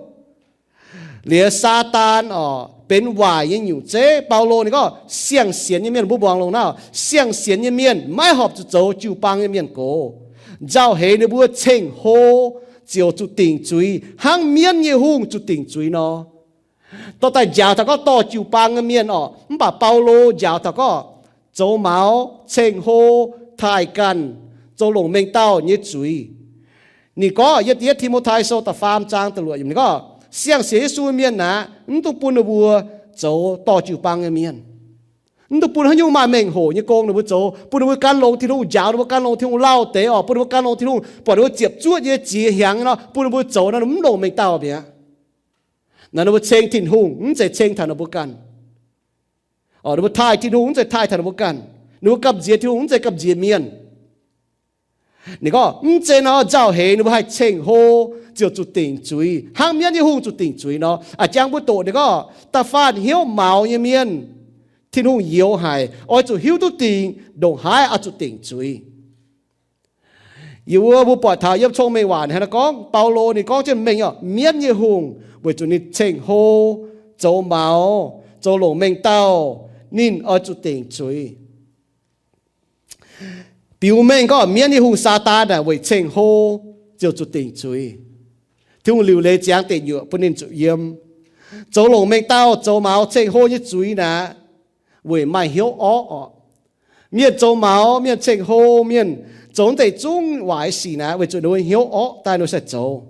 Liuz Saadaan oc, benx waaic nyei nyungc zeiv. Baulo ninh gorngv siang-sienx nyei mienh, mbuo muangx longx naaiv, siang-sienx nyei mienh maiv horpc zuqc zoux jiu-baang nyei mienh gox. Nzauh heix ninh mbuo ceng-hlo ziouc zuqc dingc zuiz, hnangv mienv nyei hungh zuqc dingc zuiz nor. Dorh daaih njaaux taux gorngv dorh jiu-baang nyei mienh oc, mv baac Baulo njaaux taux gorngv zoux maux, ceng-hlo, taaih ganh, zoux longc mengh dauh nyei zuiz. Ninh gorngv yiem Da'yietv Ti^mo^tai Sou da'faam zaang da'luoqc yiemc, ninh gorngv siang-sienx Yesu mienh aqv, mv dungx bun ninh mbuo zoux dorh jiu-baang nyei mienh. Mv dungx bun haaix nyungc maaih mengh hoc nyei gong ninh mbuo zoux, bun ninh mbuo gan longx Tin-Hungh, njaaux ninh mbuo gan longx Tin-Hungh, lauh deix oc, bun ninh mbuo gan longx Tin-Hungh, buatc ninh mbuo ziepc zuoqv nyei, ziex hiaangx nor, bun ninh mbuo zoux nor, ninh mv longc mengh dauh mi'aqv. Naaiv ninh mbuo ceng Tin-Hungh, mv zeiz ceng taux ninh mbuo ganh. Ninh mbuo taaih Tin-Hungh, mv zeiz taaih taux ninh mbuo ganh. Ninh mbuo gamh nziex Tin-Hungh, mv zeiz gamh nziex mienh. Ninh gorngv mv zeiz nor, nzauh heix ninh mbuo haih ceng-hlo ziouc zuqc dingc zuiz, hnangv mienv nyei hungh zuqc dingc zuiz nor. A'jang mbuo doqc ninh gorngv da'faanh hnyouv maux nyei mienh Tin-Hungh youx haic, oix zuqc hiuv duqv dingc ndongc haaix oix zuqc dingc zuiz. Yie wuov mbuo buatc taux yiem Cong-Mengh Waac hnangv naaiv gorngv, Baulo ninh gorngv jienv mengh oc, mienv nyei hungh weic zuqc ninh ceng-hlo, zoux maux, zoux longc mengh dauh, ninh oix zuqc dingc zuiz. Biux mengh gorngv mienv nyei hungh Saadaan naaic weic ceng-hlo ziouc zuqc dingc zuiz. Tin-Hungh liuc leiz ziangx deic-nyuoqc bun ninh zuqc yiem. Zoux longc mengh dauh, zoux maux, ceng-hlo nyei zuiz naaic weic maaih hnyouv orqv oc. Mienh zoux maux, mienh ceng-hlo, mienh zoux deix zungv waaic sic naaic weic zuqc ninh mbuo hnyouv orqv daaih ninh mbuo sai zoux.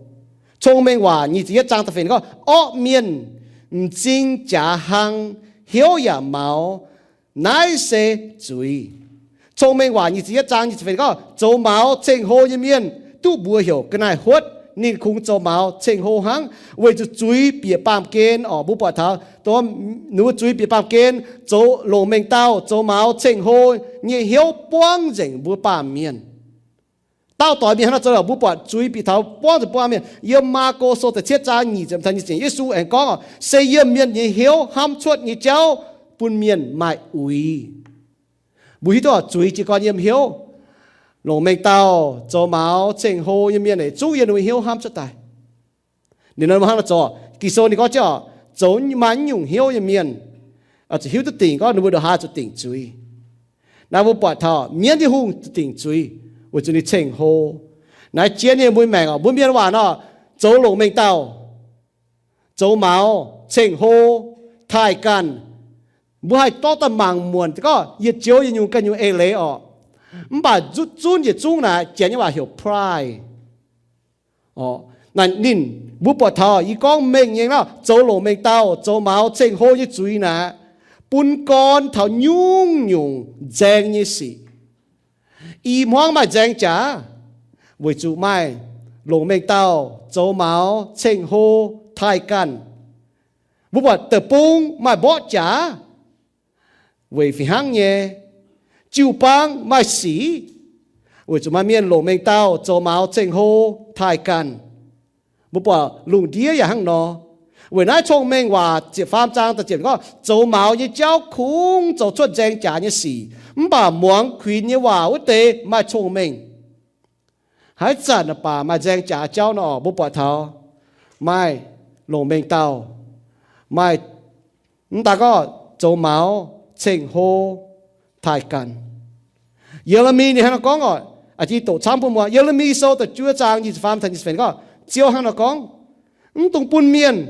Cong-Mengh Waac nyic ziepc yietv zaang da'feix gorngv, orqv mienh m'zing jaax hlang, hnyouv yaac maux, naaiv se zuiz. Cong-Mengh Waac nyic ziepc yietv zaang nyic ziepc feix gorngv, zoux maux ceng-hlo nyei mienh duqv mbuox heuc ga'naaiv-huotv. Ninh kungx zoux maux ceng-hlo hnangv weic zuqc zuiz bieqc baamh gen oc. Mbuo buatc taux ninh mbuo zuiz bieqc baamh gen, zoux longc mengh dauh, zoux maux ceng-hlo nyei hnyouv buangv nzengc mbuo baamh mienh. Daauh doix mienh hnangv naaiv zoux, mbuo buatc zuiz bieqc taux buangv nzengc mbuo baamh mienh. Yiem Maako Sou da'cietv zaang nyic ziepc, nyic ziepc yietv, Yesu aengx gorngv, se yiem mienh nyei hnyouv hnamv cuotv nyei jauv bun mienh maaih uix. Mbuo hiuv duqv zuiz jiez gorn yiem hnyouv. Longc mengh dauh, zoux maux, ceng-hlo nyei mienh zungv yiem ninh mbuo hnyouv hnamv cuotv daaih. Ninh hnamv zoux, Ging-Sou ninh gorngv jienv, zoux maaih nyungc hnyouv nyei mienh zuqc hiuv duqv dingc gorngv ninh mbuo ndongc haaix zuqc dingc zuiz. Naaiv mbuo buatc taux mienv nyei hungh zuqc dingc zuiz weic zuqc ninh ceng-hlo. Naaiv jienv nyei mbuo maengc oc, mbuo mienh waac nor, zoux longc mengh dauh, zoux maux, ceng-hlo, taaih ganh. Mbuo haih dorh daaih mangc muonc gorngv yietc joux yietc nyungc ganh nyungc eix leiz oc. Mv baac zunv yietc zungv naaic, Janx nyei waac heuc pride. Naaic ninh, mbuo buatc taux yie gorngv mengh nyei nor, zoux longc mengh dauh, zoux maux, ceng-hlo nyei zuiz naaic, bun gorn taux nyungc-nyungc nzaeng nyei sic. I hmuangv maaih nzaeng jaax, weic zuqc maaih longc mengh dauh, zoux maux, ceng-hlo, taaih ganh. Mbuo buatc deic-bung maaih mborqv jaax, weic fih hnangv nyei. Jiu-baang maaih sic, weic zuqc maaih mienh longc mengh dauh, zoux maux, ceng-hlo, taaih ganh. Mbuo buatc lungh ndiev yaac hnangv nor. Weic naaiv Cong-Mengh Waac ziepc faam zaang da'ziepc gorngv, zoux maux nyei jauv kungx zoux cuotv nzaeng jaax nyei sic, mv baac muangx kuinx nyei waac wuov deix maaih cong-mengh. Haaix zanc baac maaih nzaeng jaax jauv nor, mbuo buatc taux maaih longc mengh dauh, maaih mv daaih gorngv zoux maux, ceng-hlo, taaih ganh. Ye^le^mi ninh hnangv nor gorngv oc, a'jang doqc camv bun muangx. Ye^le^mi Sou da'juov zaang nyic ziepc faam taux nyic ziepc feix gorngv, Ziouv hnangv nor gorngv, mv dungx bun mienh,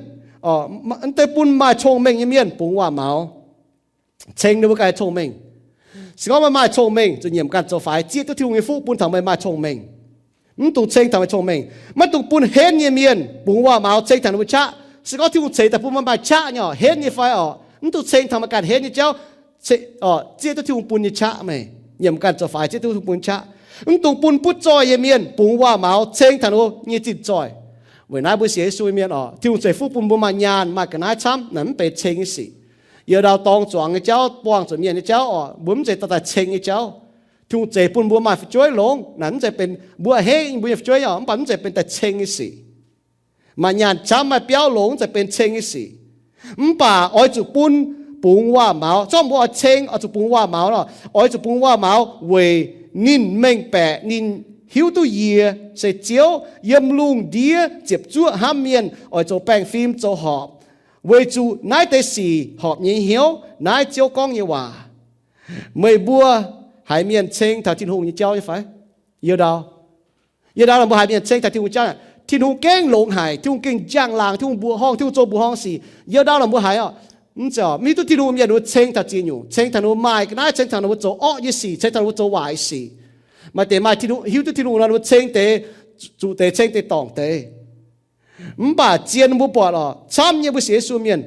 mv deix bun maaih cong-mengh nyei mienh bungx waac-maux, ceng ninh mbuo ganh cong-mengh. Se gorngv meih maaih cong-mengh, zuqc nyiemc ganh zoux faix, zieqv duqv Tin-Hungh nyei fuqv bun taux meih maaih cong-mengh. Mv dungx ceng taux meih cong-mengh. Maiv dungx bun henv nyei mienh bungx waac-maux ceng taux ninh mbuo qaqv. Se gorngv Tin-Hungh ceix daaih bun meih maaih qaqv nyei oc, henv nyei fai oc, mv dungx ceng taux meih ganh henv nyei jauv, zieqv duqv Tin-Hungh bun nyei qaqv meih. Nyiemc ganh zoux faix, zieqv duqv Tin-Hungh bun qaqv. Mv dungx bun butv zoih nyei mienh bungx waac-maux ceng taux ninh mbuo nyei zinh zoih. Weic naaiv mbuo sienx Yesu nyei mienh oc, Tin-Hungh ceix fuqv bun mbuo maaih nyaanh maaih ga'naaiv camv, naaic mv benx ceng nyei sic. Yietc dauh dorng zuangx nyei jauv, buangh zuqc mienh nyei jauv oc, mbuo mv zeiz dorh daaih ceng nyei jauv. Tin-Hungh ceix bun mbuo maaih fu'jueiv longx, naaic mv zeiz benx mbuo a'hneiv mbuo nyei fu'jueiv oc, mv baac mv zeiz benx daaih ceng nyei sic. Maaih nyaanh camv maaih biauv longx mv zeiz benx ceng nyei sic. Mv baac oix zuqc bun bungx waac-maux. Zorqv mbuo oix ceng oix zuqc bungx waac-maux nor, oix zuqc bungx waac-maux weic ninh mengh baeqc ninh hiuv duqv yie se Ziouv, yiem lungh ndiev ziepc zuoqv hnamv mienh oix zoux baengh fim zoux horpc, weic zuqc naaiv deix sic horpc nyei hnyouv naaiv Ziouv gorngv nyei waac. Meih mbuo haiz mienh ceng taux Tin-Hungh nyei jauv nyei fai? Yiu ndau, yiu ndau lorqc mbuo haiz mienh ceng taux Tin-Hungh jauv, Tin-Hungh gengh longx haic, Tin-Hungh gengh njang-laangc, Tin-Hungh mbuoqc horngh, Tin-Hungh zoux mbuoqc horngh sic. Yiu ndau lorqc mbuo haiz oc, mv zeiz oc, mv hiuv duqv Tin-Hungh mienh mbuo ceng taux ziex nyungc, ceng taux ninh mbuo maaih ga'naaiv, ceng taux ninh mbuo zoux orqv nyei sic, ceng taux ninh mbuo zoux waaic sic. Maaih deix maaih Tin-Hungh, hiuv duqv Tin-Hungh nor, ninh mbuo ceng deix, zuqc deix, ceng deix dorngc deix. Mv baac zien mbuo buatc oc, camv nyei mbuo sienx Yesu mienh,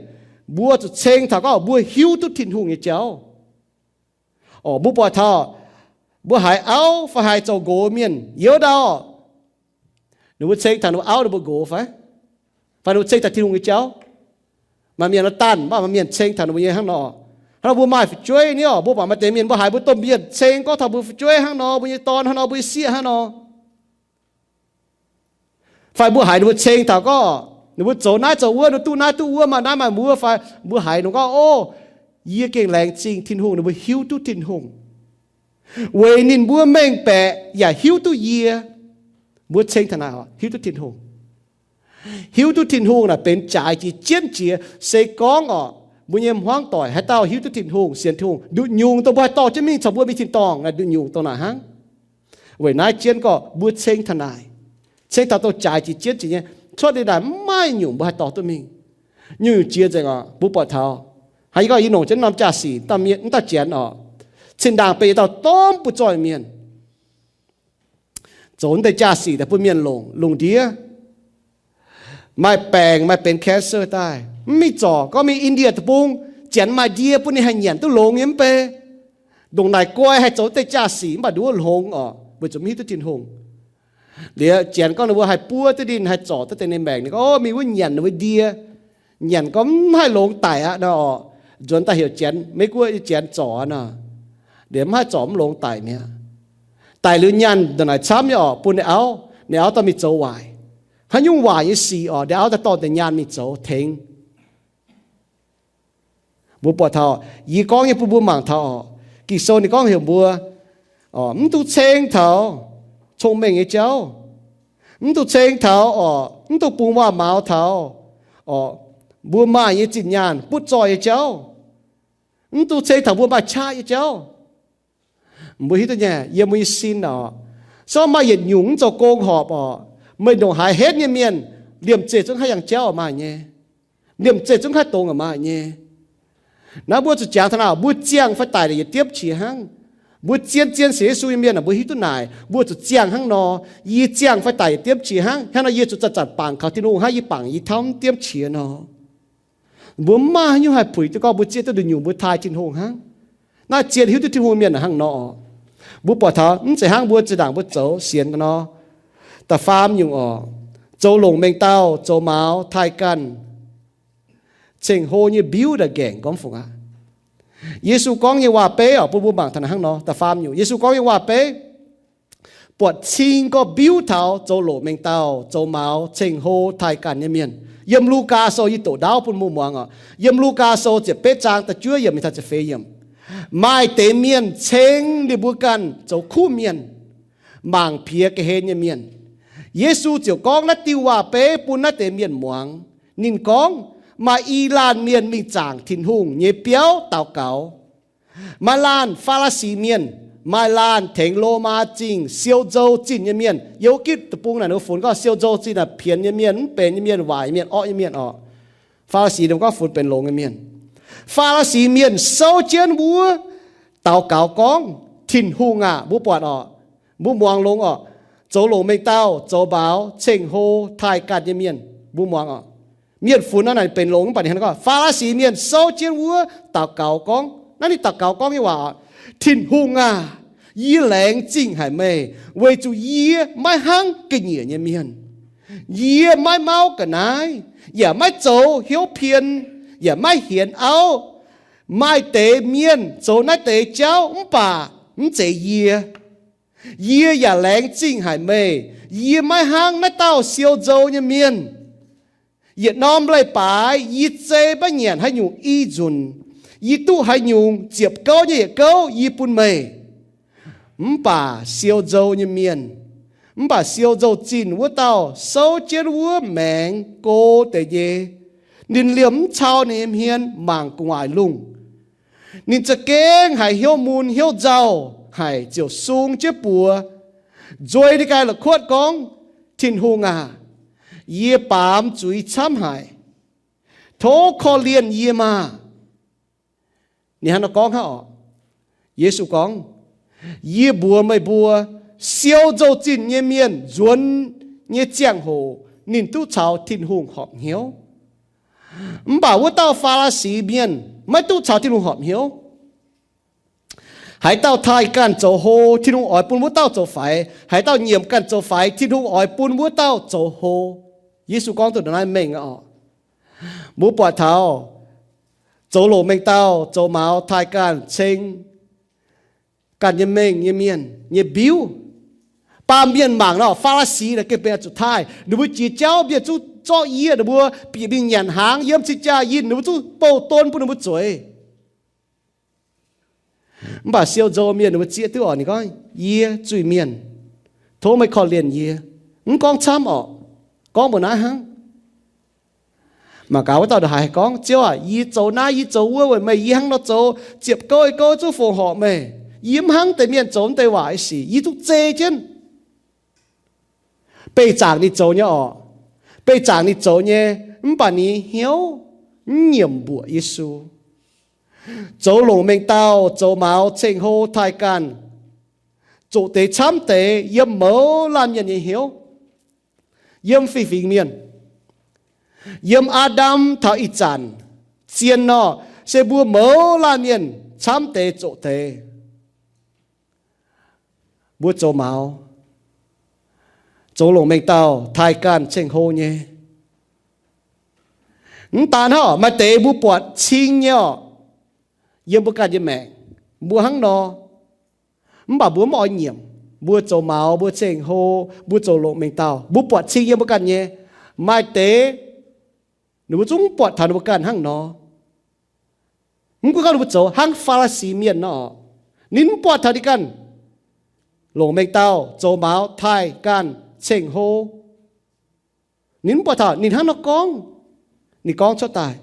mbuo zuqc ceng taux gorngv mbuo hiuv duqv Tin-Hungh nyei jauv. Oc, mbuo buatc taux mbuo haiz auv fai haiz zoux nqox mienh, yiu ndau ninh mbuo ceng taux ninh mbuo auv ninh mbuo nqox fai? Fai ninh mbuo ceng taux Tin-Hungh nyei jauv? Maaih mienh nor danh, mv baac maaih mienh ceng taux ninh mbuo nyei hnangv nor. Hnangv nor mbuo maaih fu'jueiv ni oc, mbuo buatc maaih deix mienh mbuo haiz mbuo domh mienh ceng gorngv taux mbuo fu'jueiv hnangv nor, mbuo nyei dorn hnangv nor, mbuo nyei sieqv hnangv nor. Fai mbuo haiz ninh mbuo ceng taux gorngv ninh mbuo zoux naaiv zoux wuov, ninh duqv naaiv duqv wuov, maaih naaiv maaih wuov, fai mbuo haiz ninh gorngv, Ov, yie gengh laengz zingh Tin-Hungh, ninh mbuo hiuv duqv Tin-Hungh. Weic ninh mbuo mengh baeqc yaac hiuv duqv yie. Mbuo ceng taux naaic oc, hiuv duqv Tin-Hungh. Hiuv duqv Tin-Hungh naaic benx jaaix jiex jienv jiex. Se gorngv oc, mbuo nyei hmuangv doic haaix dauh hiuv duqv Tin-Hungh, sienx Tin-Hungh, nduqc nyungc dongh mbuo haih dorh jienv mingh caux mbuo mingh tin-dorngh naaic nduqc nyungc dongh naaic hnangv. Weic naaiv jienv gorngv mbuo ceng taux naaic, ceng taux dongh jaaix jiex jienv jiex nyei. Cuotv liuz naaic mv maaih nyungc mbuo haih dorh duqv mingh. Nyungc-nyungc jiex nzengc oc, mbuo buatc taux. Hnangv yie gorngv yie longc jienv norm jaa-sic, mv dauh mienh, mv dauh Janx oc, cin-ndaangc benx yietc dauh domh butv zoih mienh. Zoux naaiv deix jaa-sic daaih bun mienh longc, lungh ndiev maaih baengc, maaih benx cancer daaih. Mv mingh zorc, gorngv mingh India deic-bung, Janx maaih ndie bun ninh haih nyanc duqv longx nyei mv bei. Ndongc naaic guai haih zoux deix jaa-sic mv baac nduov longx oc, weic zuqc mv hiuv duqv Tin-Hungh. Liuz Janx gorngv ninh mbuo haih buov duqv ninh, haih zorc duqv deix ninh maengc, ninh gorngv, Ov, mingh wuov nyanc ninh mbuo ndie, nyanc gorngv mv haih longx daic aqv nor oc. Nzuonx daaih heuc Janx, Meiv Guoqv nyei Janx zorc nor, liuz mv haih zorc mv longx daic mi'aqv. Daic liuz nyaanh ndongc naaic camv nyei oc, bun ninh auv, ninh auv daaih mingh zoux waaic. Haaix nyungc waaic nyei sic oc, ninh auv daaih dorh deix nyaanh mingh zoux tengx. Mbuo buatc taux, yie gorngv nyei bun mbuo mangc taux oc, Ging-Sou ninh gorngv heuc mbuo, mv dungx ceng taux cong-mengh nyei jauv. Mv dungx ceng taux oc, mv dungx bungx waac-maux taux oc, mbuo maaih nyei zinh nyaanh butv zoih nyei jauv. Mv dungx ceng taux mbuo maaih qaqv nyei jauv. Mbuo hiuv duqv nyei, yiem mbuo nyei sin oc, So maaih yietc nyungc mv zoux gong horpc orqc, meih ndongc haaix henv nyei mienh, liemh zeih zungv haih yangh jauv maaih nyei. Liemh zeih zungv haih dongz maaih nyei. Naaiv mbuo zuqc jangx taux naaic, mbuo ziangh fai daic yietc diemv qiex hnangv. Mbuo zien zien sienx Yesu nyei mienh aah, mbuo hiuv duqv naaic, mbuo zuqc ziangh hnangv nor. Yie ziangh fai daic yietc diemv qiex hnangv. Hnangv nor yie zuqc zanc-zanc bangc kaux Tin-Hungh hnangv, yie bangc yie tauv mv diemv qiex nor. Mbuo mv maaih haaix nyungc haih puix duqv gorngv mbuo zieqv duqv nduqc nyungc mbuo taaih Tin-Hungh hnangv. Naaiv zien hiuv duqv Tin-Hungh mienh hnangv nor oc. Mbuo buatc taux mv zeiz hnangv mbuo zinh ndaangc mbuo zoux sienx ga'nor. Da'faam nyungc oc, zoux longc mengh dauh, zoux maux, taaih ganh, ceng-hlo nyei mbiuv ndaangc nqaengc gorngv fungc aqv. Yesu gorngv nyei waac-beiv oc, bun mbuo mangc taux hnangv nor. Da'faam nyungc, Yesu gorngv nyei waac-beiv buatc cing gorngv mbiuv taux zoux longc mengh dauh, zoux maux, ceng-hlo, taaih ganh nyei mienh. Yiem Lugaa Sou, yie doqc ndaauv bun mbuo muangx oc. Yiem Lugaa Sou ziepc betv zaang da'juov yiemc mingh taux ziepc feix yiemc. Maaih deix mienh ceng ninh mbuo ganh zoux kuv mienh, mangc piex ga'hlen nyei mienh. Yesu ziouc gorngv naaiv diuh waac-beiv bun naaiv deix mienh muangx. Ninh gorngv, maaih i laanh mienh mingh zaangc Tin-Hungh nyei biauv daux gaux. Maaih laanh Faa^laa^si mienh, maaih laanh tengx Lomaa Zingh siou nzou zinh nyei mienh. Yiem Giduc deic-bung naaic ninh funx gorngv siou nzou zinh naaic pienx nyei mienh, mv benx nyei mienh, waaic nyei mienh, orqv nyei mienh oc. Faa^laa^si ninh gorngv funx benx longx nyei mienh. Faa^laa^si mienh souv jienv wuov daux gaux gorngv, Tin-Hungh aah, mbuo buatc oc, mbuo muangx longx oc, zoux longc mengh dauh, zoux maux, ceng-hlo, taaih ganh nyei mienh, mbuo muangx oc. Mienh funx nor naaic benx longx mv baac ninh hnangv naaiv gorngv, Faa^laa^si mienh souv jienv wuov daux gaux gorngv, naaiv ninh daux gaux gorngv nyei waac oc, Tin-Hungh aah, yie laengz zingh haic meih, weic zuqc yie maiv hnangv ga'nyiec nyei mienh. Yie maiv mauv ga'naaiv, yaac maiv zoux hnyouv pien, yaac maiv hienx auv. Maaih deix mienh zoux naaiv deix jauv mv baac mv zeiz yie. Yie yaac laengz zingh haic meih. Yie maiv hnangv naaiv dauh siou nzou nyei mienh. Yietc norm leiz-baaix yie zei maiv nyanc haaix nyungc i nzunc. Yie duqv haaix nyungc ziepc gouv nyei yietc gouv yie bun meih. Mv baac siou nzou nyei mienh, mv baac siou nzou zinh wuov dauh souv jienv wuov maengx go deix nyei. Ninh liemh mv cau ninh nyei hmien mangc gu'nguaaic lungh. Ninh za'gengh haiz hnyouv mun hnyouv nzauh haic ziouc sung jienv buoz, nzueic ninh ganh la'kuotv gorngv, Tin-Hungh aac, yie baamz zuiz camv haic. Tov korv-lienh yie maah! Ninh hnangv nor gorngv hnangv oc. Yesu gorngv, Yie mbuox meih mbuo, siou nzou-zinh nyei mienh nzuonx nyei ziangh hoc ninh duqv caux Tin-Hungh horpc hnyouv. Mv baac wuov dauh Faa^laa^si mienh maiv duqv caux Tin-Hungh horpc hnyouv. Haaix dauh taaih ganh zoux hlo, Tin-Hungh oix bun wuov dauh zoux faix. Haaix dauh nyiemc ganh zoux faix, Tin-Hungh oix bun wuov dauh zoux hlo. Yesu gorngv duqv ndongc naaiv mengh oc. Mbuo buatc taux zoux longc mengh dauh, zoux maux, taaih ganh, ceng ganh nyei mengh nyei mienh nyei mbiuv. Baamh mienh mangc nor, Faa^laa^si naaic gengh benx zuqc taaih. Ninh mbuo jiex jauv mienh zungv zorqv yie, ninh mbuo bieqc mingh nyanc hnaangx yiem cing-jaa yinh, ninh mbuo zungv bouh don bun ninh mbuo zueiz. Mv baac siou nzou mienh ninh mbuo zieqv duqv oc, ninh gorngv, Yie zuiz-mienh, tov meih korv-lienh yie. Mv gorngv camv oc, gorngv mbuo naaiv hnangv. Mangc gaax wuov dauh ndongc haaix haih gorngv, Ziouv aac, yie zoux naaiv yie zoux wuov weic meih, yie hnangv nor zoux ziepc gouv i gouv zungv fongc horc meih. Yie mv hnangv deix mienh zoux deix waac i sic, yie zungv zei jienv. Beih zaangc ninh zoux nyei oc. Beih zaangc ninh zoux nyei, mv baac ninh hnyouv mv nyiemc mbuoqc Yesu. Zoux longc mengh dauh, zoux maux, ceng-hlo, taaih ganh, zoqc deix camv deix yiem mouz laanh mienh nyei hnyouv. Yiem fih fingx mienh, yiem Aa^ndam taux ih zanc zien nor, se mbuo mouz laanh mienh camv deix zoqc deix. Mbuo zoux maux, zoux longc mengh dauh, taaih ganh, ceng-hlo nyei. Mv daan hnangv, maaih deix mbuo buatc cing nyei oc, yiem mbuo ganh nyei maengc, mbuo hnangv nor. Mv baac mbuo mv oix nyiemc. Mbuo zoux maux, mbuo ceng-hlo, mbuo zoux longc mengh dauh, mbuo buatc cing yiem mbuo ganh nyei. Maaih deix ninh mbuo zungv mv buatc taux ninh mbuo ganh hnangv nor. Mv gunv gorngv ninh mbuo zoux hnangv Faa^laa^si mienh nor, ninh mv buatc taux ninh ganh longc mengh dauh, zoux maux, taaih ganh, ceng-hlo. Ninh mv buatc taux ninh hnangv nor gorngv. Ninh gorngv cuotv daaih.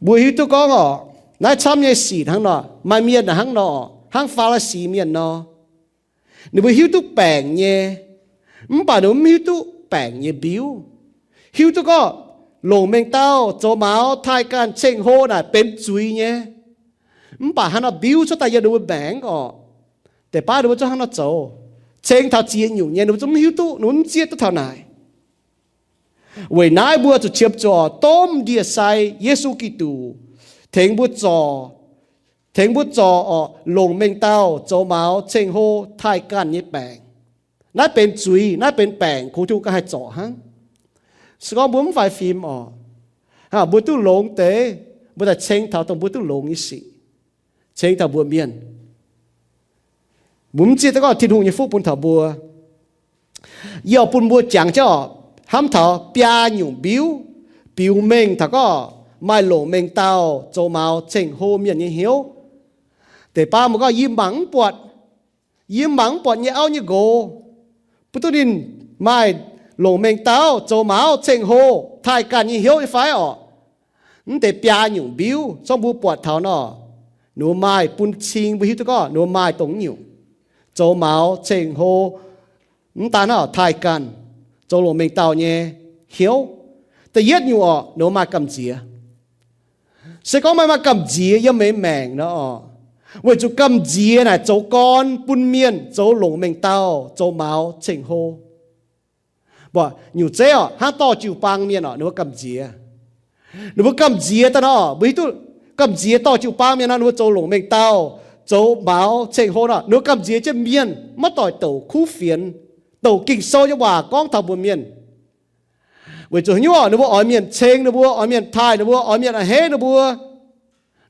Mbuo hiuv duqv gorngv oc, naaiv camv nyei sic hnangv nor, maaih mienh hnangv nor, hnangv Faa^laa^si mienh nor. Ninh mbuo hiuv duqv baengc nyei, mv baac ninh mbuo mv hiuv duqv baengc nyei mbiuv. Hiuv duqv gorngv longc mengh dauh, zoux maux, taaih ganh, ceng-hlo naaic benx zuiz nyei. Mv baac hnangv nor mbiuv cuotv daaih yiem ninh mbuo maengc orqc, deix baav ninh mbuo zungv hnangv nor zoux, ceng taux ziex nyungc nyei, ninh mbuo zungv mv hiuv duqv, ninh mbuo mv zieqv duqv taux naaic. Weic naaiv mbuo zuqc qiemx zuqc domh ndie-sai Yesu Giduc tengx mbuo zorc, tengx mbuo zorc orqc, longc mengh dauh, zoux maux, ceng-hlo, taaih ganh nyei baengc. Naaiv benx zuiz, naaiv benx baengc, kungx Tin-Hungh ganh haih zorc hnangv. Se gorngv mbuo mv faix fim orqc, mbuo duqv longx deix, mbuo daaih ceng taux dongh mbuo duqv longx nyei sic, ceng taux mbuo mienh. Mbuo mv zieqv duqv gorngv Tin-Hungh nyei fuqv bun taux mbuo. Yie oix bun mbuo jangx jienv orqc, hnamv taux biaa nyungc mbiuv, biux mengh taux gorngv maaih longc mengh dauh, zoux maux, ceng-hlo mienh nyei hnyouv. Deix baav mbuo gorngv, yie mangc mv buatc, yie mangc mv buatc nyei auv nyei nqox, bun duqv ninh maaih longc mengh dauh, zoux maux, ceng-hlo, taaih ganh nyei hnyouv nyei fai orqc? Mv deix biaa nyungc mbiuv, zorngv mbuo buatc taux nor, ninh mbuo maaih bun cing mbuo hiuv duqv gorngv ninh mbuo maaih dongh nyungc zoux maux, ceng-hlo, mv daan hnangv, taaih ganh, zoux longc mengh dauh nyei hnyouv. Da'yietv nyungc orqc, ninh mbuo maaih gamh nziex. Se gorngv meih maaih gamh nziex yiem meih maengc nor orqc, weic zuqc gamh nziex naaic zoux gorn bun mienh zoux longc mengh dauh, zoux maux, ceng-hlo. Mbuo nyungc zeiv orqc, hnangv dorh jiu-baang mienh orqc, ninh mbuo gamh nziex. Ninh mbuo gamh nziex daaih nor, mbuo hiuv duqv gamh nziex dorh jiu-baang mienh nor, ninh mbuo zoux longc mengh dauh, zoux maux, ceng-hlo nor, ninh mbuo gamh nziex jienv mienh maiv doic douc kuv fienx, douc Ging-Sou nyei waac gorngv taux mbuo mienh. Weic zuqc haaix nyungc orqc, ninh mbuo oix mienh ceng ninh mbuo, oix mienh taaih ninh mbuo, oix mienh a'hneiv ninh mbuo.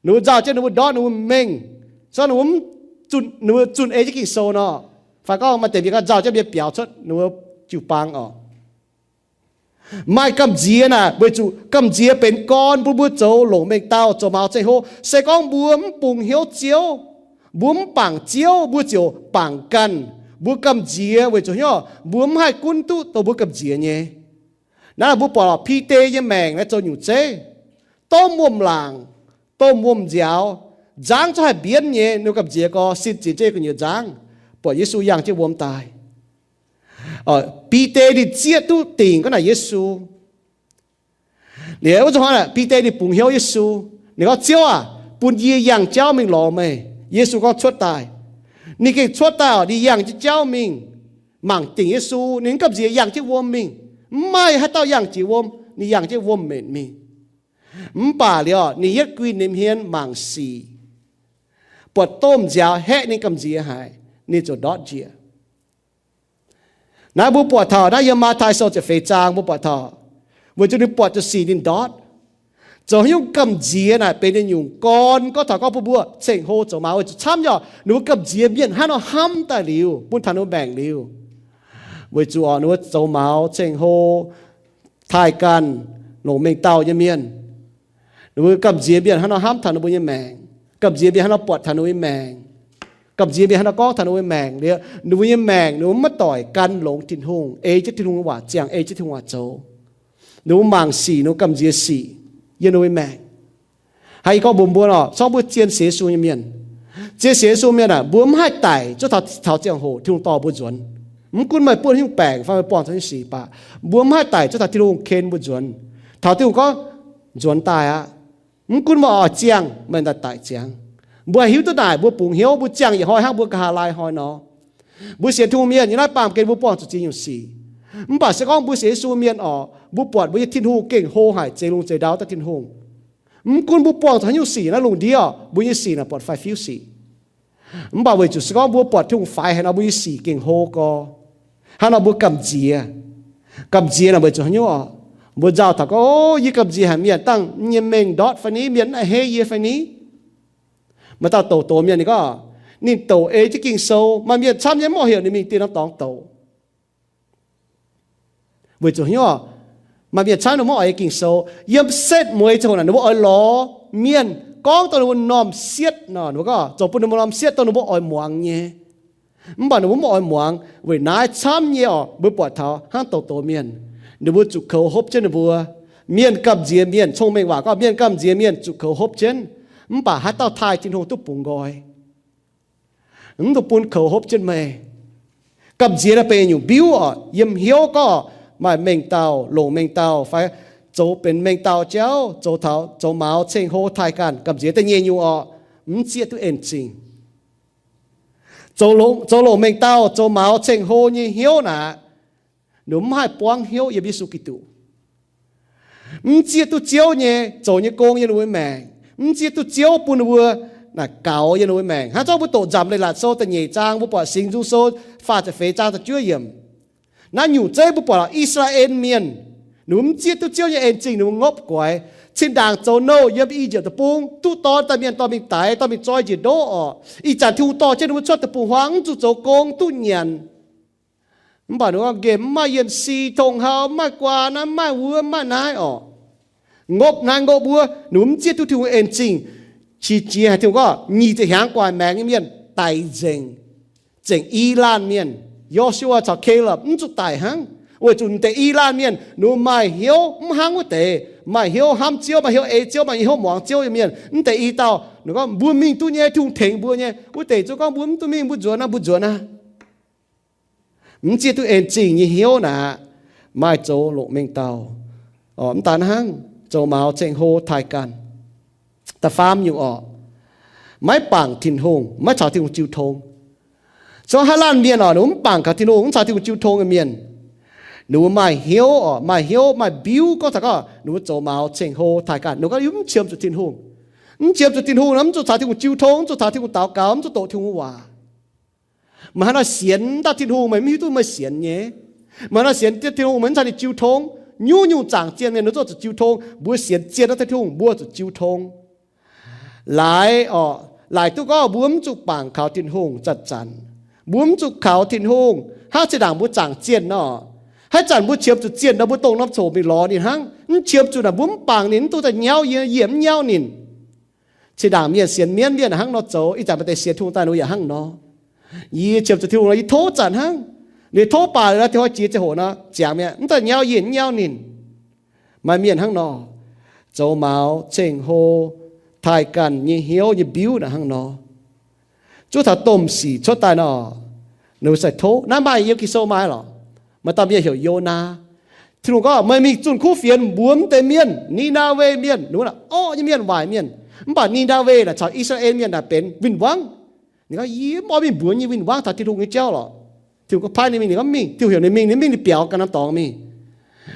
Ninh mbuo nzauh jienv ninh mbuo ndortv ninh mbuo mengh, se ninh mbuo zunh, ninh mbuo zunh ei jienv Ging-Sou nor, fai gorngv maaih deix mienh gorngv nzauh jienv mienh biaux cuotv ninh mbuo jiu-baang orqc. Maaih gamh nziex naaic weic zuqc gamh nziex benx gorn bun mbuo zoux longc mengh dauh, zoux maux, ceng-hlo. Se gorngv mbuo mv bungx hnyouv Ziouv, mbuo mv bangc Ziouv, mbuo ziouc bangc ganh. Mbuo gamh nziex weic zuqc hnyouv mbuo mv haih gunv duqv dongh mbuo gamh nziex nyei. Naaiv mbuo buatc Bide nyei maengc naaiv zoux nyungc zeiv, domh wuom-laangc, domh wuom-nziaaux, nzangv zungv haih mbienv nyei. Ninh gamh nziex gorx, sin ziex nzeiv gu'nyuoz nzangv, buatc Yesu yangh jienv wuom daaih. Bide ninh zieqv duqv dingc gorngv naaic Yesu. Liuz wuov zanc hnoi naaic Bide ninh bungx hnyouv Yesu. Ninh gorngv, Ziouv aac, bun yie yangh jauv mingh lorz meih. Yesu gorngv, Cuotv daaih. Ninh gengh cuotv daaih oc, ninh yangh jienv jauv mingh, mangc dingc Yesu. Ninh mv gamh nziex, yangh jienv wuom mingh. Mv maaih haaix dauh yangh jiex wuom, ninh yangh jienv wuom-mbenc mingh. Mv baac liuz ninh yietv guinh ninh hmien mangc sic, buatc domh nziaaux haeqv ninh gamh nziex haic, ninh ziouc ndortv njiec. Naaiv mbuo buatc taux naaiv yiem Matv^taai Sou ziepc feix zaang mbuo buatc taux, weic zuqc ninh buatc zuqc sic ninh ndortv. Zoux haaix nyungc gamh nziex naaic benx ninh nyungc gorn gorngv taux gorngv bun mbuo ceng-hlo zoux maux, weic zuqc camv nyei orqc, ninh mbuo gamh nziex mienh hnangv nor hnamv daaih liuz, bun taux ninh mbuo maengc liuz. Weic zuqc orqc ninh mbuo zoux maux ceng-hlo, taaih ganh, longc mengh dauh nyei mienh. Ninh mbuo gamh nziex mienh hnangv nor hnamv taux ninh mbuo nyei maengc, gamh nziex mienh hnangv nor buatc taux ninh mbuo nyei maengc, gamh nziex mienh hnangv nor gorngv taux ninh mbuo nyei maengc liuz, ninh mbuo nyei maengc ninh mbuo maiv doic gan longx Tin-Hungh, ei jienv Tin-Hungh nyei waac ziangh, ei jienv Tin-Hungh waac zoux. Ninh mbuo mangc sic, ninh mbuo gamh nziex sic yiem ninh mbuo nyei maengc. Hnangv yie gorngv mbuox mbuo nor, zorqv mbuo zien sienx Yesu nyei mienh, zien sienx Yesu mienh aah, mbuo mv haih daic zuov taux, taux ziangh hoc Tin-Hungh dorh mbuo nzuonx. Mv gunv meih buonv haaix nyungc baengc fai meih buangh taux haaix nyungc sic baac, mbuo mv haih daic zuov taux Tin-Hungh ken mbuo nzuonx. Taux Tin-Hungh gorngv, nzuonx daaih aqv. Mv gunv meih oix ziangh, meih daaih daic ziangx. Mbuo haih hiuv duqv naaic, mbuo bungx hnyouv, mbuo ziangh yietc hnoi hnangv mbuo nqa'haav laai hnoi nor. Mbuo sienx Tin-Hungh mienh nyei naaiv baamh gen mbuo buangh zuqc ziex nyungc sic. Mv baac se gorngv mbuo sienx Yesu mienh orqc, mbuo buatc mbuo nyei Tin-Hungh gengh hlo haic, zeix lungh zeix ndau daaih Tin-Hungh. Mv gunv mbuo buangh zuqc haaix nyungc sic naaiv lungh ndiev orqc, mbuo nyei sic naaic buatc faix-fiuv sic. Mv baac weic zuqc se gorngv mbuo buatc Tin-Hungh faix haic nor, mbuo nyei sic gengh hlo gorx. Hnangv nor mbuo gamh nziex. Gamh nziex naaic weic zuqc haaix nyungc orqc? Mbuo nzauh taux gorngv, O, yie gamh nziex haic mienh dangh nyei mengh ndortv fai ni, mienh mv a'hneiv yie fai ni. Maaih dauh douc doz mienh ninh gorngv, ninh douc ei jienv Ging-Sou, maaih mienh camv nyei mv oix heuc ninh mingh dieh norm dorngx douc. Weic zuqc haaix nyungc orqc? Maaih mienh camv ninh mv oix Ging-Sou. Yiem setv mueiz ziangh hoc naaic ninh mbuo oix lorz mienh gorngv dongh ninh mbuo m'normh sietv nor, ninh mbuo gorngv zoux bun ninh mbuo m'normh sietv dongh ninh mbuo oix muangx nyei. Mv baac ninh mbuo mv oix muangx. Weic naaiv camv nyei orqc, mbuo buatc taux hnangv douc doz mienh, ninh mbuo zuqc koux hopv jienv ninh mbuo. Mienh gamh nziex mienh, cong-mengh waac gorngv mienh gamh nziex mienh zuqc koux hopv jienv. Mv baac haaix dauh taaih Tin-Hungh duqv bungx nqoi? Mv dungx bun koux hopv jienv meih. Gamh nziex naaiv benx nyungc mbiuv oc, yiem hnyouv gorngv maaih mengh dauh, longc mengh dauh fai zoux benx mengh dauh jauv, zoux taux zoux maux ceng hlo taaih ganh. Gamh nziex da'nyeic nyungc oc, mv zieqv duqv en zingh. Zoux longc, zoux longc mengh dauh, zoux maux ceng hlo nyei hnyouv naaic, ninh mv haih buangv hnyouv yiem Yesu Giduc. Mv zieqv duqv Ziouv nyei zoux nyei gong yiem ninh mbuo maengc. Mv zieqv duqv Ziouv bun ninh mbuo naaic gaux yiem ninh mbuo maengc. Hnangv zorqv mbuo doqc Nzamc Leiz-Latc Sou da'nyeic zaang, mbuo buatc Singx Nzung Sou faah ziepc feix zaang da'juov yiemc. Naaiv nyungc zeiv mbuo buatc I^saa^laa^en Mienh, ninh mbuo mv zieqv duqv Ziouv nyei en zingh, ninh mbuo ngopv guaix. Cin-ndaangc zoux nouh yiem I^yipv Deic-Bung, duqv dorn daaih mienh dorh mingh daix, dorh mingh zoi njiec ndoqv orqc. Ih zanc Tin-Hungh dorh jienv ninh mbuo cuotv deic-bung-huaang, mv zuqc zoux gong duqv nyanc. Mv baac ninh mbuo nqemh mv maaih yienh si, tong hau mv maaih, guaa naaiv mv maaih, wuov mv maaih naaiv orqc. Ngopv naaiv ngopv wuov, ninh mbuo mv zieqv duqv Tin-Hungh en zingh. Qiex jiez haic, Tin-Hungh gorngv nyic ziepc hnyangx gu'nguaaic maengx nyei mienh daic nzengc, zengc i laanh mienh. Yo^su^waa caux Kalepv mv zuqc daic hnangv, weic zuqc deix i laanh mienh ninh mbuo maaih hnyouv mv hnangv wuov deix, maaih hnyouv hnamv Ziouv, maaih hnyouv ei Ziouv, maaih hnyouv muangx Ziouv nyei mienh. Mv deix i dauh, ninh gorngv mbuo mingh duqv nyei, Tin-Hungh tengx mbuo nyei. Wuov deix zuqc gorngv mbuo mv duqv mingh, mbuo nzuonx aqv, mbuo nzuonx aqv. Mv zieqv duqv en zingh nyei hnyouv naaic, maaih zoux longc mengh dauh, mv daan hnangv, zoux maux ceng hlo taaih ganh. Da'faam nyungc orqc, maiv bangc Tin-Hungh, maiv caux Tin-Hungh jiu tong. Zungv haaix laanh mienh orqc, ninh mbuo mv bangc kaux Tin-Hungh, mv caux Tin-Hungh jiu tong nyei mienh, ninh mbuo maaih hnyouv orqc, maaih hnyouv, maaih mbiuv gorngv taux gorngv ninh mbuo zoux maux ceng hlo taaih ganh, ninh gorngv yie mv qiemx zuqc Tin-Hungh. Mv qiemx zuqc Tin-Hungh nor, mv zuqc caux Tin-Hungh jiu tong, mv zuqc caux Tin-Hungh daux gaux, mv zuqc doqc Tin-Hungh waac. Meih hnangv nor sienx daaih Tin-Hungh, meih mv hiuv duqv meih sienx nyei. Meih hnangv nor sienx Tin-Hungh, meih mv caux ninh jiu tong. Nyungc-nyungc zaangc zienh mienh ninh zuqc jiu tong. Mbuo sienx zienh daaih Tin-Hungh, mbuo zuqc jiu tong. Laaix orqc, laaix duqv gorngv mbuo mv zuqc bangc kaux Tin-Hungh zanc-zanc. Mbuo mv zuqc kaux Tin-Hungh hnangv zinh ndaangc mbuo zaangc zienh nor. Haaix zanc mbuo qiemx zuqc zienh nor, mbuo dongh norm coc mingh lorz ninh hnangv. Mv qiemx zuqc naaic mbuo mv bangc ninh, mv dungx daaih nyauv yie, yie mv nyauv ninh. Zinh ndaangc mienh sienx mienv mienh hnangv nor zoux, ih zanc maaih deix sienx Tin-Hungh daaih ninh yaac hnangv nor. Yie qiemx zuqc Tin-Hungh nor, yie tov zanc hnangv. Ninh tov baac liuz, tov jiex ziangh hoc nor, ziangx mi'aqv, mv daaih nyauv yie, yie mv nyauv ninh. Maaih mienh hnangv nor, zoux maux ceng hlo taaih ganh nyei hnyouv nyei mbiuv naaic hnangv nor. Zuov taux domh sic cuotv daaih nor, ninh mbuo sai tov. Naaiv maaih yiem Ging-Sou maaih lorqc. Maaih dauh mienh heuc Yonaa. Tin-Hungh gorngv, meih mingh zunh kuv fienx mbuox mv deix mienh, Ni^naa^we Mienh. Ninh mbuo naaic orqv nyei mienh, waaic mienh. Mv baac Ni^naa^we naaic caux I^saa^laa^en Mienh naaic benx win-wangv. Ninh gorngv, yie mv oix mingh mbuox nyei win-wangv taux Tin-Hungh nyei jauv lorqc. Tin-Hungh gorngv paaiv ninh mingh, ninh gorngv mingh. Tin-Hungh heuc ninh mingh, ninh mingh, ninh biaux ganh norm dorngx mingh.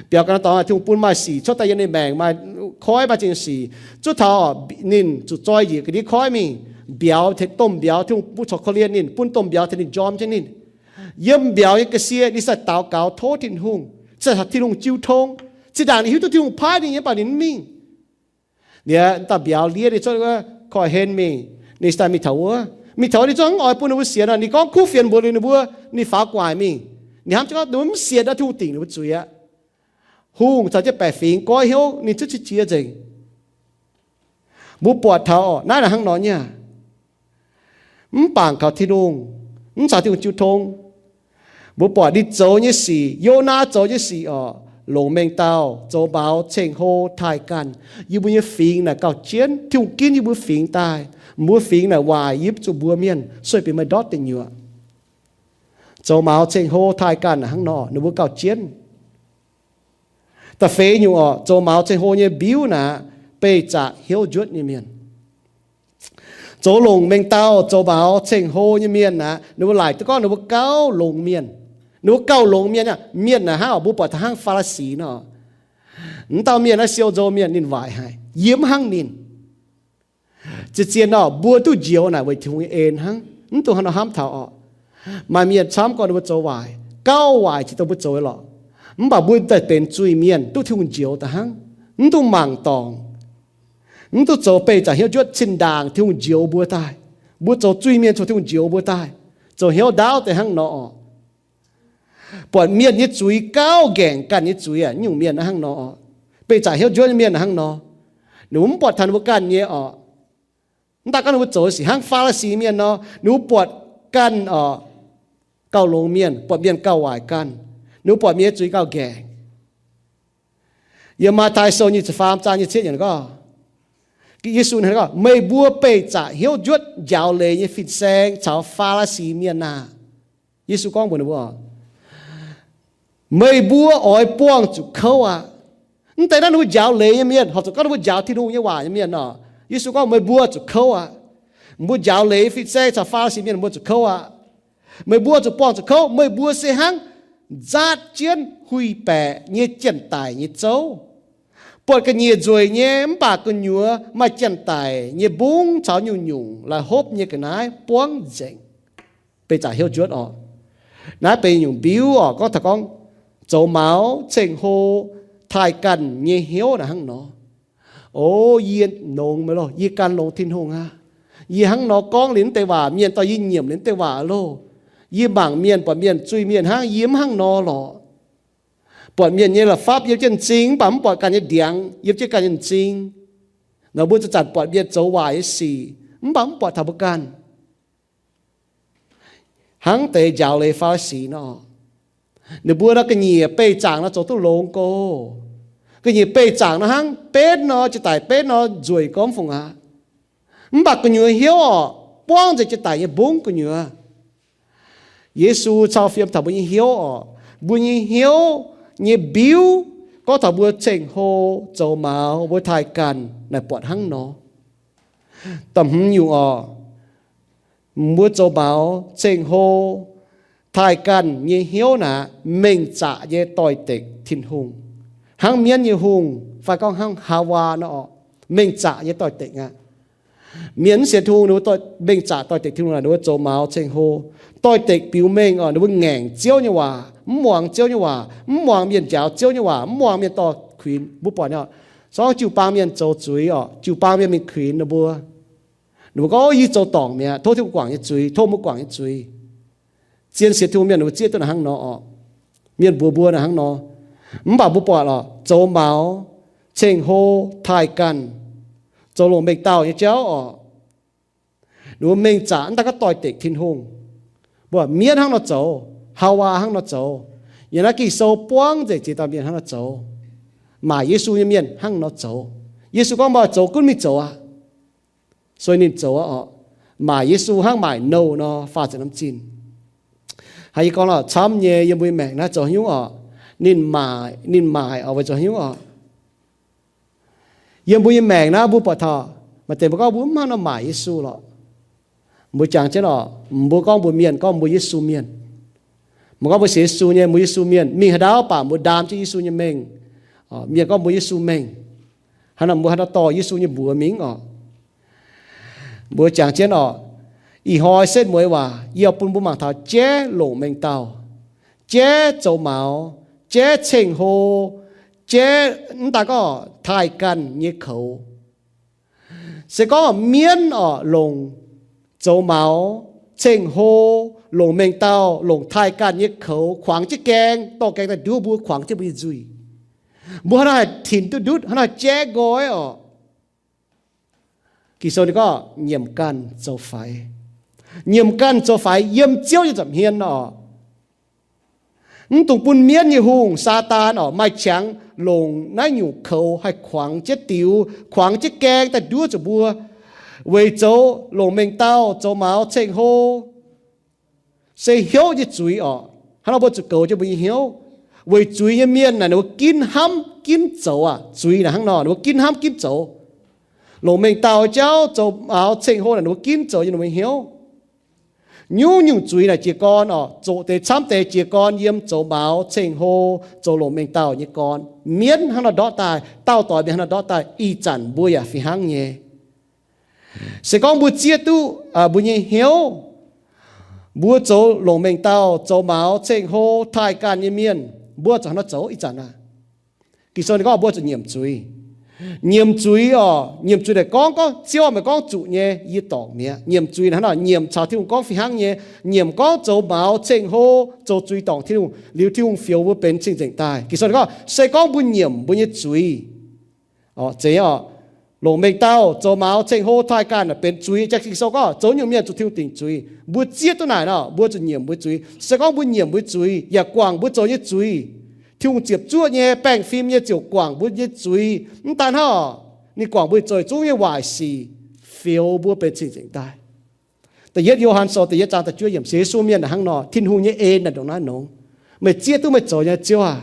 Biaux ganh norm dorngx, Tin-Hungh bun maaih sic cuotv daaih yiem ninh maengc, maaih koiv, maaih zingh sic. Zuov taux ninh zuqc zoi njiec ga'ndiev koiv mingh, mbiauz tengx domh mbiauz, Tin-Hungh bun corc korv-lienh ninh, bun domh mbiauz tengx ninh njorm jienv ninh. Yiem mbiauz nyei ga'sie ninh sai daux gaux tov Tin-Hungh, sai caux Tin-Hungh jiu tong. Zinh ndaangc ninh hiuv duqv Tin-Hungh paaiv ninh nyei, mv baac ninh mv mingh. Liuz dauh mbiauz liev ninh cuotv wuov korv-hlen mingh, ninh daaih mingh taux wuov. Mingh taux wuov ninh zungv mv oix bun ninh mbuo sienx nor. Ninh gorngv kuv fienx mbuox liuz ninh mbuo, ninh faaux gu'nguaaic mingh. Ninh hnamv jienv gorngv ninh mbuo mv sienx nor, Tin-Hungh dingc ninh mbuo zuiz aqv. Hungh caux jienv baeqc fingx goiv hnyouv ninh cuotv qiex jiez nzengc. Mbuo buatc taux orqc, naaiv naaic hnangv nor nyei aqv. Mv bangc kaux Tin-Hungh, mv caux Tin-Hungh jiu tong. Mbuo buatc ninh zoux nyei sic, Yonaa zoux nyei sic orqc, longc mengh dauh zoux maux ceng hlo taaih ganh. Yie mbuo nyei fingx naaic gauh jienv, Tin-Hungh ginv yie mbuo fingx daaih. Mbuo fingx naaic waaic yipv zuqc mbuo mienh, sueih bieqc maaih ndortv deic nyuoqc. Zoux maux ceng hlo taaih ganh naaic hnangv nor, ninh mbuo gauh jienv. Da'feix nyungc orqc, zoux maux ceng hlo nyei mbiuv naaic, beih zaqc hnyouv njuotv nyei mienh. Zoux longc mengh dauh zoux maux ceng hlo nyei mienh aeqv, ninh mbuo laaic duqv gorngv ninh mbuo gauh longx mienh. Ninh mbuo gauh longx mienh aqv. Mienh naaic hnangv orqc, mbuo buatc taux hnangv Faa^li^si nor. M'dauh mienh naaiv siou nzou mienh, ninh waaic haic, yie mv hnangv ninh. Zien-zien nor, mbuo duqv njoux naaic weic Tin-Hungh nyei en hnangv, mv dungx haaix nor hnamv taux orqc. Maaih mienh camv gorngv ninh mbuo zoux waaic, gauh waaic jiex dongh mbuo zoux nyei lorqc. Mv baac mbuo daaih benx zuiz-mienh duqv Tin-Hungh njoux daaih hnangv, mv dungx mangc dorngc, mv dungx zoux beih zaqc hnyouv njuotv. Zinh ndaangc Tin-Hungh njoux mbuo daaih, mbuo zoux zuiz-mienh, zoux Tin-Hungh njoux mbuo daaih, zoux hnyouv ndaauv deix hnangv nor orqc. Buatc mienh nyei zuiz gauh nqaengc ganh nyei zuiz aqv. Nyungc mienh hnangv nor orqc, beih zaqc hnyouv njuotv nyei mienh hnangv nor. Ninh mbuo mv buatc taux ninh mbuo ganh nyei orqc. Mv daaih gorngv ninh mbuo zoux sic hnangv Faa^li^si mienh nor, ninh mbuo buatc ganh orqc, gauh longx mienh, buatc mienh gauh waaic ganh, ninh mbuo buatc mienh nyei zuiz gauh nqaengc. Yiem Matv^tai Sou nyic ziepc faam zaang nyic ziepc cietv yiemc gorngv, Yesu gorngv, meih mbuo beih zaqc hnyouv njuotv njaaux leiz nyei fin-saeng caux Faa^li^si mienh aah! Yesu gorngv mbuox ninh mbuo, meih mbuo oix buangh zuqc kouv aqv. Mv deix naaiv ninh mbuo njaaux leiz nyei mienh, horpc zuqc gorngv ninh mbuo njaaux Tin-Hungh nyei waac nyei mienh nor. Yesu gorngv meih mbuo zuqc kouv aqv. Mbuo njaaux leiz Fitv Saeng caux Faa^li^si mienh, mbuo zuqc kouv aqv. Meih mbuo zuqc buangh zuqc kouv. Meih mbuo se hnangv nzaatv jienv huih baeqc nyei janx-daic nyei zouv, buatc ga'nyiec nzueic nyei mv baac gu'nyuoz maaih janx-daic nyei mbungv caux nyungc-nyungc la'hopv nyei ga'naaiv buangv nzengc. Beiv zaqc hnyouv njuotv oc. Naaiv benx nyungc mbiuv oc, gorngv taux gorngv zoux maux, ceng-hlo, taaih ganh nyei hnyouv naaiv hnangv nor. O, yie nongx meih loh, yie gan longx Tin-Hungh aqv. Yie hnangv nor gorngv liuz naaiv deix waac, mienh dorh yie nyiemc liuz naaiv deix waac loh. Yie mangc mienh, buatc mienh zuiz-mienh hnangv, yie mv hnangv nor lorqc. Buatc mienh nyei la'fapv yiem jienv m'zing, mv baac mv buatc ganh nyei ndiangx yiem jienv ganh nyei m'zing. Nor mbuo zanc-zanc buatc mienh zoux waaic nyei sic, mv baac mv buatc taux mbuo ganh. Hnangv deix njaaux leiz Faa^li^si nor, ninh mbuo nor ga'nyiec beih zaangc nor zoux duqv longx go. Ga'nyiec beih zaangc nor hnangv, benv nor, jiex daic benv nor nzueic go mv fungc aqv. Mv baac gu'nyuoz hnyouv oc, buangv nzengc jiex daic nyei mbungv gu'nyuoz. Yesu cau fiem taux mbuo nyei hnyouv oc. Mbuo nyei hnyouv nyei mbiuv gorngv taux mbuo ceng-hlo, zoux maux, mbuo taaih ganh naaic buatc hnangv nor. Da'hmz nyungc oc, mbuo zoux maux, ceng-hlo, taaih ganh nyei hnyouv naaic mengh zaqc nyei doix-dekc Tin-Hungh. Hnangv mienv nyei hungh fai gorngv hnangv Haawaa nor oc, mengh zaqc nyei doix-dekc aqv. Mienh mv sienx Tin-Hungh ninh mbuo mengh zaqc doix-dekc Tin-Hungh naaic ninh mbuo zoux maux ceng-hlo. Doix-dekc biux mengh oc, ninh mbuo ngaengc Ziouv nyei waac, mv muangx Ziouv nyei waac, mv muangx mienh njaaux Ziouv nyei waac, mv muangx mienh dorh kuinx. Mbuo buatc nyei oc, se gorngv jiu-baang mienh zoux zuiz oc, jiu-baang mienh mingh kuinx ninh mbuo, ninh mbuo gorngv, yie zoux dorngc mi'aqv, tov Tin-Hungh guangc nyei zuiz, tov mbuo guangc nyei zuiz. Zien sienx Tin-Hungh mienh ninh mbuo zieqv duqv naaic hnangv nor oc. Mienh mbuox mbuo naaic hnangv nor. Mv baac mbuo buatc oc, zoux maux, ceng-hlo, taaih ganh, zoux longc mengh dauh nyei jauv oc, ninh mbuo mengh zaqc mv daan gorngv doix-dekc Tin-Hungh. Mbuo mienv hnangv nor zoux, Haawaa hnangv nor zoux, yiem naaiv Ging-Sou buangv nzengc ziex dauh mienh hnangv nor zoux. Maaic Yesu nyei mienh hnangv nor zoux. Yesu gorngv, meih zoux gunv mingh zoux aqv. Sueih ninh zoux aqv oc. Maaic Yesu hnangv maaic nouh nor faah ziepc norm zinh. Hnangv yie gorngv lorqc, camv nyei yiem mbuo nyei maengc naaiv zoux haaix nyungc oc, ninh maaic, ninh maaic oc, weic zoux haaix nyungc oc. Yiem mbuo nyei maengc naaiv mbuo buatc taux maaih deix mbuo gorngv mbuo mv hnangv nor maaic Yesu lorqc. Mbuo jangx jienv oc, mbuo gorngv mbuo mienh, gorngv mbuo Yesu mienh. Mbuo gorngv mbuo sienx Yesu nyei, mbuo Yesu mienh, mingh haaix ndau baac mbuo ndaam jienv Yesu nyei mengh. Mienh gorngv mbuo Yesu mengh. Hnangv nor mbuo haaix nor dorh Yesu nyei mbuox mingh oc. Mbuo jangx jienv oc, ih hnoi setv mueiz waac yie bun mbuo mangc taux jaiv longc mengh dauh, jaiv zoux maux, jaiv ceng-hlo, jaiv mv daan gorngv taaih ganh nyei koux. Se gorngv mienv oc longc zoux maux, ceng-hlo, longc mengh dauh, longc taaih ganh nyei koux kuangx jienv gaeng, dorh gaeng daaih nduov mbuo, kuangx jienv mbuo nyei nzuih. Mbuo hnangv naaiv haih tinc duqv ndutv, hnangv naaiv haih jaiv nqoi oc. Ging-Sou ninh gorngv nyiemc ganh zoux faix. Nyiemc ganh zoux faix yiem Ziouv nyei nza'hmien oc. Mv dungx bun mienv nyei hungh, Saadaan oc, maaih qangx longc naaiv nyungc koux haih kuangx jienv diux, kuangx jienv gaeng daaih nduov zuqc mbuo, weic zoux longc mengh dauh, zoux maux, ceng-hlo, se hnyouv nyei zuiz oc. Hnangv nor mbuo zuqc goux jienv mbuo nyei hnyouv. Weic zuiz nyei mienh naaic ninh mbuo ginv hnamv ginv zoux aqv. Zuiz naaic hnangv nor, ninh mbuo ginv hnamv ginv zoux. Longc mengh dauh jauv, zoux maux, ceng-hlo naaic ninh mbuo ginv zoux yiem ninh mbuo nyei hnyouv. Nyungc-nyungc zuiz naaic jiez gorn oc, zoqc deix camv deix jiez gorn yiem zoux maux, ceng-hlo, zoux longc mengh dauh nyei gorn. Mienv hnangv nor ndortv daaih, dauh doix mienh hnangv nor ndortv daaih, ih zanc mbuo yaac fih hnangv nyei. Se gorngv mbuo zieqv duqv mbuo nyei hnyouv, mbuo zoux longc mengh dauh, zoux maux, ceng-hlo, taaih ganh nyei mienh, mbuo zuqc hnangv nor zoux ih zanc aqv. Ging-Sou ninh gorngv mbuo zuqc nyiemc zuiz. Nyiemc zuiz oc, nyiemc zuiz naaic gorngv, gorngv Ziouv meih gorngv zuqc nyei, yie dorngc mi'aqv. Nyiemc zuiz naaic hnangv nor, nyiemc caux Tin-Hungh gorngv fih hnangv nyei. Nyiemc gorngv zoux maux, ceng-hlo, zoux zuiz dorngc Tin-Hungh liuz, Tin-Hungh fioux mbuo benx cing-nzengc daaih. Ging-Sou ninh gorngv se gorngv mbuo nyiemc mbuo nyei zuiz, zeiz oc, longc mengh dauh, zoux maux, ceng-hlo, taaih ganh benx zuiz. Jang Ging-Sou gorngv zoux nyungc mienh zuqc Tin-Hungh dingc zuiz. Mbuo zieqv duqv naaic nor, mbuo zuqc nyiemc mbuo zuiz. Se gorngv mbuo nyiemc mbuo zuiz yaac guangc mbuo zoux nyei zuiz, Tin-Hungh ziepc zuoqv nyei, baengh fim nyei ziouc guangc mbuo nyei zuiz. Mv daan hnangv, ninh guangc mbuo zoux zungv nyei waaic sic, fioux mbuo benx cing-nzengc daaih. Da'yietv Yo^han Sou da'yietv zaang da'juov yiemc, sienx Yesu mienh naaic hnangv nor, Tin-Hungh nyei en naaic ndongc naaiv nongx. Meih zieqv duqv meih zoux nyei, Ziouv aac.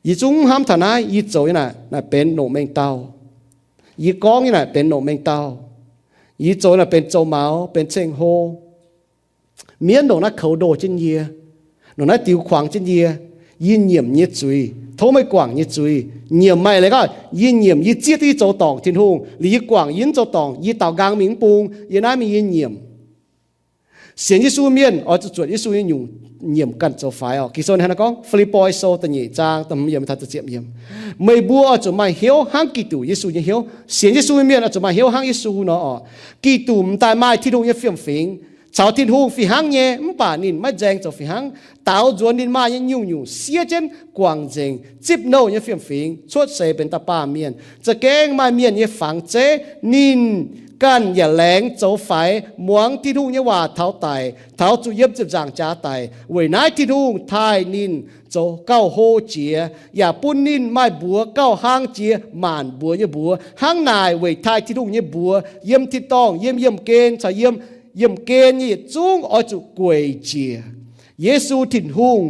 Yie zungv mv hnamv taux naaiv, yie zoux nyei naaic, naaic benx longc mengh dauh. Yie gorngv nyei naaic benx longc mengh dauh. Yie zoux naaic benx zoux maux, benx ceng-hlo. Mienv ndongc naaiv koux ndoh jienv yie, ndongc naaiv diux kuangx jienv yie. Yie nyiemc nyei zuiz, tov meih guangc nyei zuiz. Nyiemc meih leiz gorngv, yie nyiemc, yie zieqv duqv yie zoux dorngc, Tin-Hungh, liuz yie guangc yie mv zoux dorngc, yie daaux nqaang mingh mv bung, yie naaiv mingh yie nyiemc. Sienx Yesu mienh oix zuqc zuotc Yesu nyei nyungc, nyiemc ganh zoux faix oc. Ging-Sou hnangv naaiv gorngv, Fi^lipv^poi Sou da'nyeic zaang da'hmz yiemc taux da'ziepc yiemc, meih mbuo oix zuqc maaih hnyouv hnangv Giduc Yesu nyei hnyouv. Sienx Yesu mienh oix zuqc maaih hnyouv hnangv Yesu nor oc. Giduc m'daaih maaih Tin-Hungh nyei fiem-fingx, caux Tin-Hungh fih hnangv nyei, mv baac ninh maiv nzaeng zoux fih hnangv, daaux nzuonx ninh maaih nyei nyungc-nyungc siev jienv guangc nzengc, zipv nouh nyei fiem-fingx, cuotv seix benx dauh baamh mienh, za'gengh maaih mienh nyei fangx zeiv. Ninh ganh yaac laengz zoux faix muangx Tin-Hungh nyei waac taux daic, taux zuqc yiem ziepc nzaangc jaax daic. Weic naaiv Tin-Hungh taaih ninh zoux gauh hlo jiex, yaac bun ninh maaih mbuox gauh hlang jiex maanc mbuox nyei mbuox. Hnangv naaic weic taaih Tin-Hungh nyei mbuox yiem tin-dorngh, yiem yiemh gen caux yiem, yiemh gen nyei yietc zungv oix zuqc gueic njiec Yesu Tin-Hungh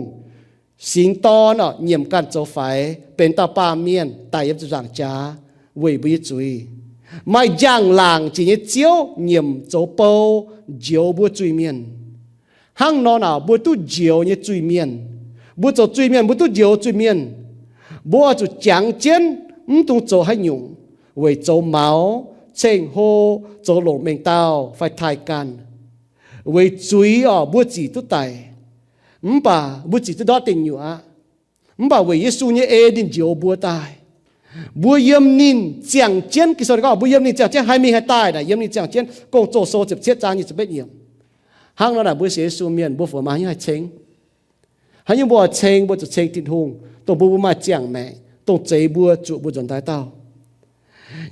singx dorn oc, nyiemc ganh zoux faix, benx dauh baamh mienh daic yiem ziepc nzaangc jaax weic mbuo nyei zuiz. Maaih njang-laangc jiex nyei Ziouv nyiemc zoux bou njoux mbuo zuiz-mienh. Hnangv nor naaic, mbuo duqv njoux nyei zuiz-mienh, mbuo zoux zuiz-mienh, mbuo duqv njoux zuiz-mienh, mbuo oix zuqc jangx jienv, mv dungx zoux haaix nyungc, weic zoux maux, ceng-hlo, zoux longc mengh dauh fai taaih ganh. Weic zuiz oc, mbuo zic duqv daic, mv baac mbuo zic duqv ndortv deic nyuoqc aqv. Mv baac weic Yesu nyei en ninh njoux mbuo daaih. Mbuo yiem ninh ziangh jienv, Ging-Sou gorngv mbuo yiem ninh ziangh jienv, haih mingh haih daaih naaic yiem ninh ziangh jienv. Gong-Zoh Sou ziepc cietv zaang nyic ziepc betv yiemc. Hnangv nor naaic mbuo sienx Yesu mienh mbuo fungc maaih haaix nyungc haih ceng? Haaix nyungc mbuo oix ceng? Mbuo zuqc ceng Tin-Hungh, dongh mbuo, mbuo maaih ziangh maengc, dongh zeix mbuo zuqc mbuo nzuonx daaih dauh.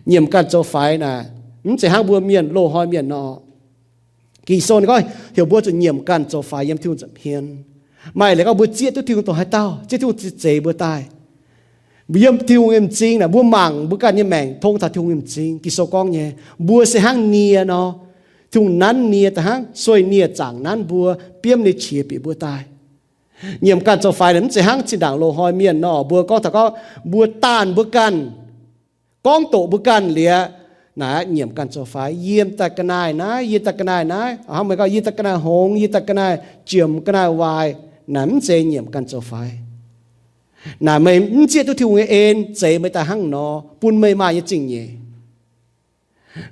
Nyiemc ganh zoux faix naaic, mv zeiz hnangv mbuo mienh loz-hnoi mienh nor. Ging-Sou gorngv heuc mbuo zuqc nyiemc ganh zoux faix yiem Tin-Hungh nza'hmien. Maaih leiz gorngv mbuo zieqv duqv Tin-Hungh dongh haaix dauh, zieqv Tin-Hungh zieqv zeix mbuo daaih. Mbuo yiem Tin-Hungh nyei m'zing naaic, mbuo mangc mbuo ganh nyei maengc tong taux Tin-Hungh nyei m'zing. Ging-Sou gorngv nyei, mbuo se hnangv nie nor. Tin-Hungh nanv nie daaih hnangv sueih nie zaangc nanv mbuo, biomv nyei qiex bieqc mbuo daaih. Nyiemc ganh zoux faix naaic mv zeiz hnangv zinh ndaangc loz-hnoi mienh nor, mbuo gorngv taux gorngv mbuo daanh mbuo ganh, gorngv doqc mbuo ganh liuz, naaic nyiemc ganh zoux faix. Yie daaih ga'naaiv naaiv, yie daaih ga'naaiv naaiv, hnangv meih gorngv yie daaih ga'naaiv hngongx, yie daaih ga'naaiv jiemx, ga'naaiv waaic, naaic mv zeiz nyiemc ganh zoux faix. Naaic meih mv zieqv duqv Tin-Hungh nyei en zeix meih daaih hnangv nor, bun meih maaih nyei zingh nyeic.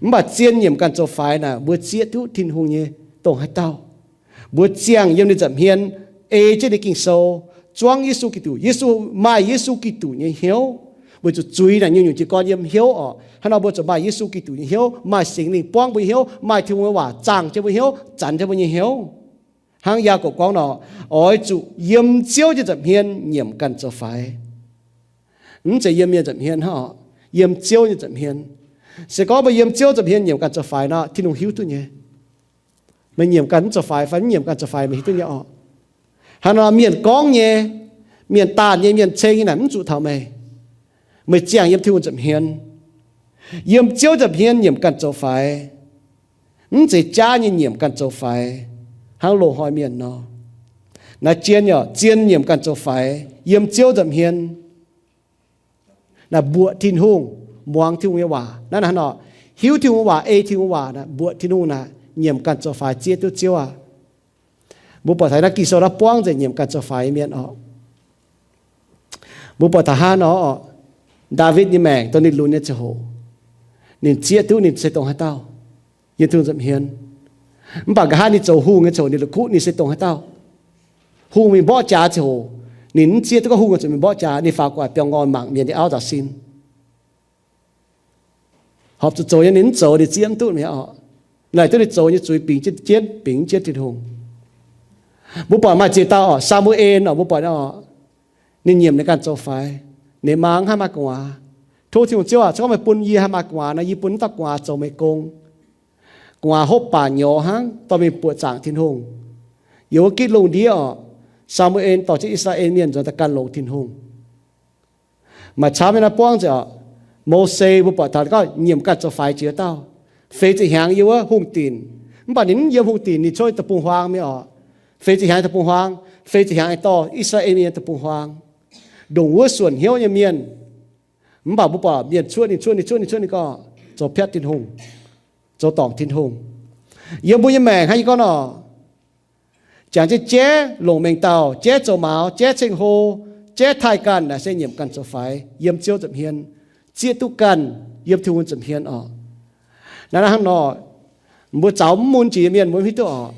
Mv baac zien nyiemc ganh zoux faix naaic, mbuo zieqv duqv Tin-Hungh nyei dongh haaix dauh. Mbuo ziangh yiem ninh nza'hmien, ei jienv ninh Ging-Sou, zuangv Yesu Giduc. Yesu, maaih Yesu Giduc nyei hnyouv, weic zuqc zuiz naaic nyungc-nyungc jiez gorn yiem hnyouv oc. Hnangv nor mbuo zuqc maaih Yesu Giduc nyei hnyouv, maaih Singx Lingh buangv mbuo nyei hnyouv, maaih Tin-Hungh nyei waac zaangh jienv mbuo nyei hnyouv, zanx jienv mbuo nyei hnyouv. Hnangv Yaagorpc gorngv nor, oix zuqc yiem Ziouv nyei nza'hmien nyiemc ganh zoux faix. Mv zeiz yiem mienh nza'hmien hnangv oc, yiem Ziouv nyei nza'hmien. Se gorngv mbuo yiem Ziouv nza'hmien nyiemc ganh zoux faix nor, Tin-Hungh hiuv duqv nyei. Meih nyiemc ganh mv zoux faix fai mv nyiemc ganh zoux faix, meih hiuv duqv nyei oc. Hnangv nor mienh gorngv nyei, mienh daanh nyei, mienh ceng nyei naaic mv zuqc taux meih. Meih ziangh yiem Tin-Hungh nza'hmien, yiem Ziouv nza'hmien nyiemc ganh zoux faix. Mv zeiz jaav nyei nyiemc ganh zoux faix hnangv loz-hnoi mienh nor. Naaiv zien yaac zien nyiemc ganh zoux faix yiem Ziouv nza'hmien. Naaic mbuoqc Tin-Hungh, muangx Tin-Hungh nyei waac. Naaiv hnangv nor, hiuv Tin-Hungh waac, ei Tin-Hungh waac, naaic mbuoqc Tin-Hungh naaic nyiemc ganh zoux faix zieqv duqv Ziouv aac. Mbuo buatc taux naaiv Ging-Sou naaiv buangv nzengc nyiemc ganh zoux faix mienh oc. Mbuo buatc taux hnangv nor oc, Ndaawitv nyei maengc dongh ninh lunx nyei ziangh hoc, ninh zieqv duqv ninh se dongh haaix dauh yiem Tin-Hungh nza'hmien. Mv baac nqa'haav ninh zoux hungh nyei ziangh hoc ninh la'kuqv ninh se dongh haaix dauh. Hungh mingh mborqv jaax ziangh hoc, ninh mv zieqv duqv gorngv hungh zuqc mingh mborqv jaax, ninh faaux gu'nguaaic biaux ngoi mangc mienh nyei auv taux sin. Horpc zuqc zoux nyei ninh mv zoux, ninh zieqv mv duqv mi'aqv oc. Laaic duqv ninh zoux nyei zuiz bingx jienv, jienv, bingx jienv Tin-Hungh. Mbuo buatc maaih ziex dauh oc, Saa^mu^en oc, mbuo buatc oc, ninh nyiemc ninh ganh zoux faix. Ninh maa mv haih maaih gu'nguaaz. Tov Tin-Hungh, Ziouv aac, se gorngv meih bun yie haih maaih gu'nguaaz nor, yie bun wuov dauh gu'nguaaz zoux meih gong. Gu'nguaaz hopv baac nyorx hnangv, dorh mingh buoqc zaangc Tin-Hungh. Yiem wuov gitv lungh ndiev oc, Saa^mu^en dorh jienv I^saa^laa^en Mienh nzuonx daaih gan longx Tin-Hungh. Maaih camv nyei naaiv buangv nzengc oc. Mose mbuo buatc taux gorngv nyiemc ganh zoux faix jiex dauh, feix ziepc hnyangx yiem wuov hungh dinc, Mv baac ninh mv yiem hungh dinc, ninh cuotv deic-bung-huaang mingh orqc. Feix ziepc hnyangx deic-bung-huaang, feix ziepc hnyangx nyei dorh I^saa^laa^en Mienh deic-bung-huaang, ndongc wuov suonc hnyouv nyei mienh. Mv baac mbuo buatc mienh cuotv, ninh cuotv, ninh cuotv, ninh cuotv, ninh gorngv zoux piatv Tin-Hungh, zoux dorngc Tin-Hungh. Yiem mbuo nyei maengc hnangv yie gorngv nor, jangx jienv jeiv longc mengh dauh, jeiv zoux maux, jeiv ceng-hlo, jeiv taaih ganh naaic se nyiemc ganh zoux faix yiem Ziouv nza'hmien, zieqv duqv ganh yiem Tin-Hungh nza'hmien orqc. Naaiv hnangv nor, mbuo zaux mv mun jiex nyei mienh mbuo mv hiuv duqv orqc.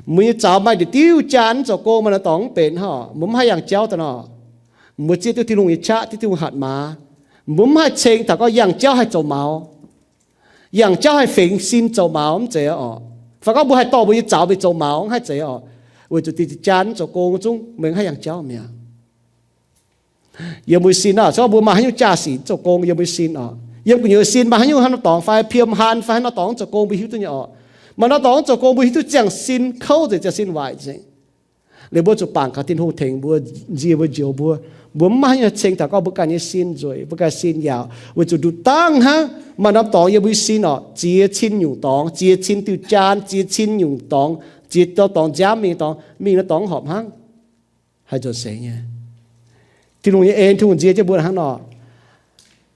Mbuo nyei zaux maaih diuc diuh jaan mv zoux gong, maaih norm dorngx mv benx hnangv orqc. Mbuo mv haih yangh jauv daaih nor, mbuo zieqv duqv Tin-Hungh nyei qaqv, zieqv Tin-Hungh hatc maaz. Mbuo mv haih ceng taux gorngv yangh jauv haih zoux maux, yangh jauv haih fengx sin zoux maux, mv zeiz orqc. Fai gorngv mbuo haih dorh mbuo nyei zaux mingh zoux maux, mv haih zeiz orqc. Weic zuqc diuh jaan mv zoux gong zungv mbuo mv haih yangh jauv mi'aqv. Yiem mbuo sin naaic, se gorngv mbuo maaih haaix nyungc jaa-sic zoux gong yiem mbuo sin orqc, yiem gu'nyuoz sin maaih haaix nyungc haaix norm dorngx fai piem haan fai haaix norm dorngx zoux gong, mbuo hiuv duqv nyei orqc. Maaih norm dorngx zoux gong mbuo hiuv duqv ziangh sin kouv nzengc, ziangh sin waaic nzengc. Liuz mbuo zuqc bangc kaux Tin-Hungh tengx mbuo, nzie mbuo, njoux mbuo. Mbuo mv maaih haaix nyungc ceng taux gorngv mbuo ganh nyei sin nzueic, mbuo ganh sin yaauc, weic zuqc nduqc dangh hnangv maaih norm dorngx yiem mbuo sin orqc, ziex cin nyungc dorngx, ziex cin diuh jaan, ziex cin nyungc dorngx, ziex dauh dorngx nziaamv mingh, dorngx mingh nor dorngx horpc hnangv. Haaix nzunc seix nyei? Tin-Hungh nyei en, Tin-Hungh nzie jienv mbuo hnangv nor.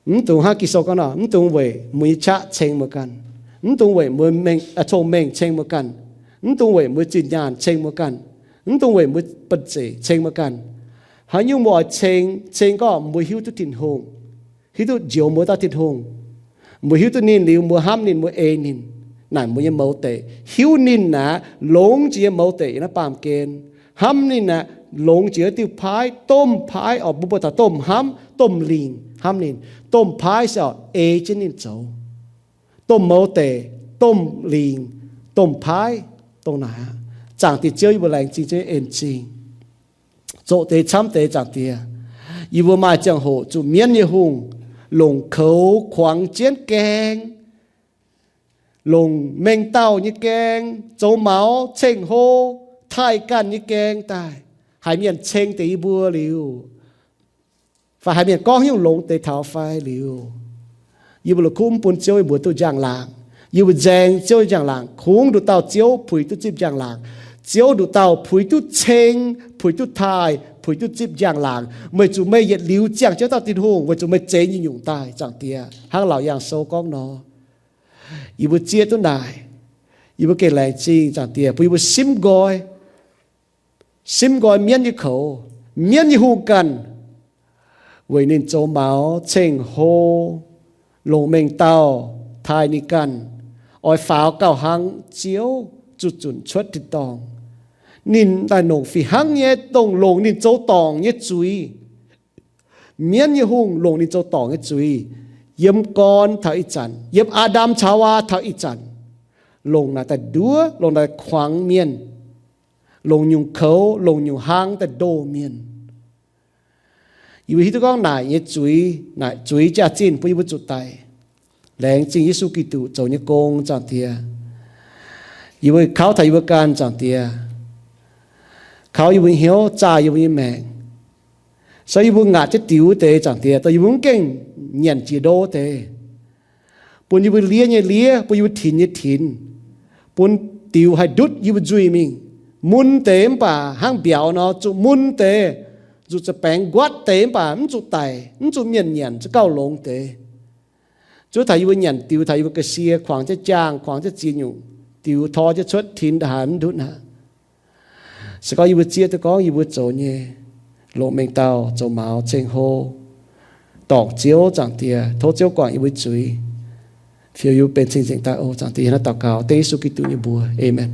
Mv dungx hnangv Ging-Sou gorngv nor, mv dungx weic mbuo nyei qaqv ceng mbuo ganh. Mv dungx weic mbuo mengh, cong-mengh ceng mbuo ganh. Mv dungx weic mbuo zinh nyaanh ceng mbuo ganh. Mv dungx weic mbuo banh zeic ceng mbuo ganh. Haaix nyungc mbuo oix ceng, ceng gorngv mbuo hiuv duqv Tin-Hungh, hiuv duqv njoux mbuo dauh Tin-Hungh. Mbuo hiuv duqv ninh liuz, mbuo hnamv ninh, mbuo ei ninh. Naaic mbuo nyei mouz deic. Hiuv ninh aqv, longx jiex nyei mouz deic yiem naaiv baamh gen. Hnamv ninh aqv, longx jiex diuh paaiv, domh paaiv orqc, mbuo mbuox taux domh hnamv, domh lingc hnamv ninh. Domh paaiv se orqc, ei jienv ninh zoux. Domh mouz deic, domh lingc, domh paaiv, dongh naaic aqv. Zaangc Diex Ziouv, yie mbuo laengz zingh Ziouv nyei en-zingh, zoqc deix camv deix, Zaangc Diex. Yie mbuo maaih ziangh hoc zuqc mienv nyei hungh longc koux kuangx jienv gaeng, longc mengh dauh nyei gaeng, zoux maux, ceng-hlo, taaih ganh nyei gaeng daaih, haiz mienh ceng deix yie mbuo liuz, fai haiz mienh gorngv haaix nyungc longx deix taux fai liuz, yie mbuo la'kuqv mv bun Ziouv yie mbuo duqv njang-laangc. Yie mbuo nzaeng Ziouv nyei njang-laangc, kungx nduqc dauh Ziouv puix duqv zipv njang-laangc. Ziouv nduqc dauh puix duqv ceng, puix duqv taaih, puix duqv zipv njang-laangc. Meih zuqc meih yietc liuz ziangh jienv dauh Tin-Hungh, weic zuqc meih zeix nyei nyungc daaih, Zaangc Diex, hnangv Laauc Yaangh Sou gorngv nor. Yie mbuo zieqv duqv naaic, yie mbuo gengh laengz zingh, Zaangc Diex, bun yie mbuo simv nqoi, simv nqoi mienv nyei koux, mienv nyei hungh ganh, weic ninh zoux maux, ceng-hlo, longc mengh dauh taaih ninh ganh, oix faaux gauh hnangv Ziouv zuqc zunc cuotv tin-dorngh. Ninh daaih longc fih hnangv nyei, dongh longc ninh zoux dorngc nyei zuiz. Mienv nyei hungh longc ninh zoux dorngc nyei zuiz, yiem gorn taux ih zanc, yiem Aa^ndam caux Haawaa taux ih zanc, longc naaic daaih nduov, longc naaic kuangx mienh, longc nyungc koux, longc nyungc hlang daaih ndoh mienh. Yie mbuo hiuv duqv gorngv naaic nyei zuiz, naaic zuiz jaax-zinh bun yie mbuo zuqc daic. Laengz zingh Yesu Giduc zoux nyei gong, Zaangc Diex. Yie mbuo kauv taux yie mbuo ganh, Zaangc Diex. Kauv yie mbuo nyei hnyouv, zaah yie mbuo nyei maengc. Se yie mbuo ngaatc jienv diux deix, Zaangc Diex, dongh yie mbuo mv gengh nyanc jiex ndo deix, bun yie mbuo liev nyei liev, bun yie mbuo tinx nyei tinx, bun diux haih ndutv yie mbuo nzuih mingh. Mun deix mv baac hnangv mbiauz nor, zuqc mun deix, zuqc za'baengx nquatv deix mv baac mv zuqc daic, mv zuqc mienh nyanc, zuqc gauh longx deix. Zuov taux yie mbuo nyanc diux taux yie mbuo ga'sie kuangx jienv jaangh, kuangx jienv ziex nyungc, diux tor jienv cuotv, tinx ndaaih haaix mv ndutv aqv. Se gorngv yie mbuo zieqv duqv gorngv yie mbuo zoux nyei, longc mengh dauh zoux maux ceng-hlo, dorngc Ziouv, Zaangc Diex, tov Ziouv guangc yie mbuo zuiz, fiou yie mbuo benx cing-nzengc daaih oc. Zaangc Diex, yie hnamv daux gaux dengv Yesu Giduc nyei mbuox. Aamen.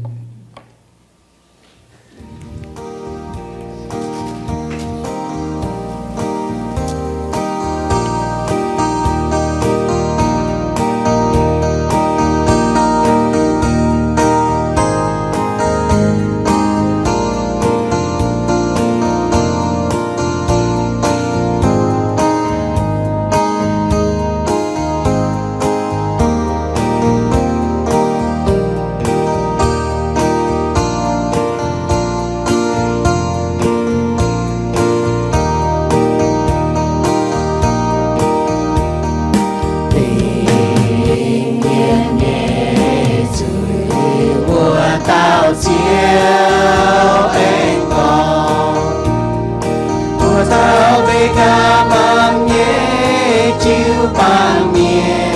baamh mienh.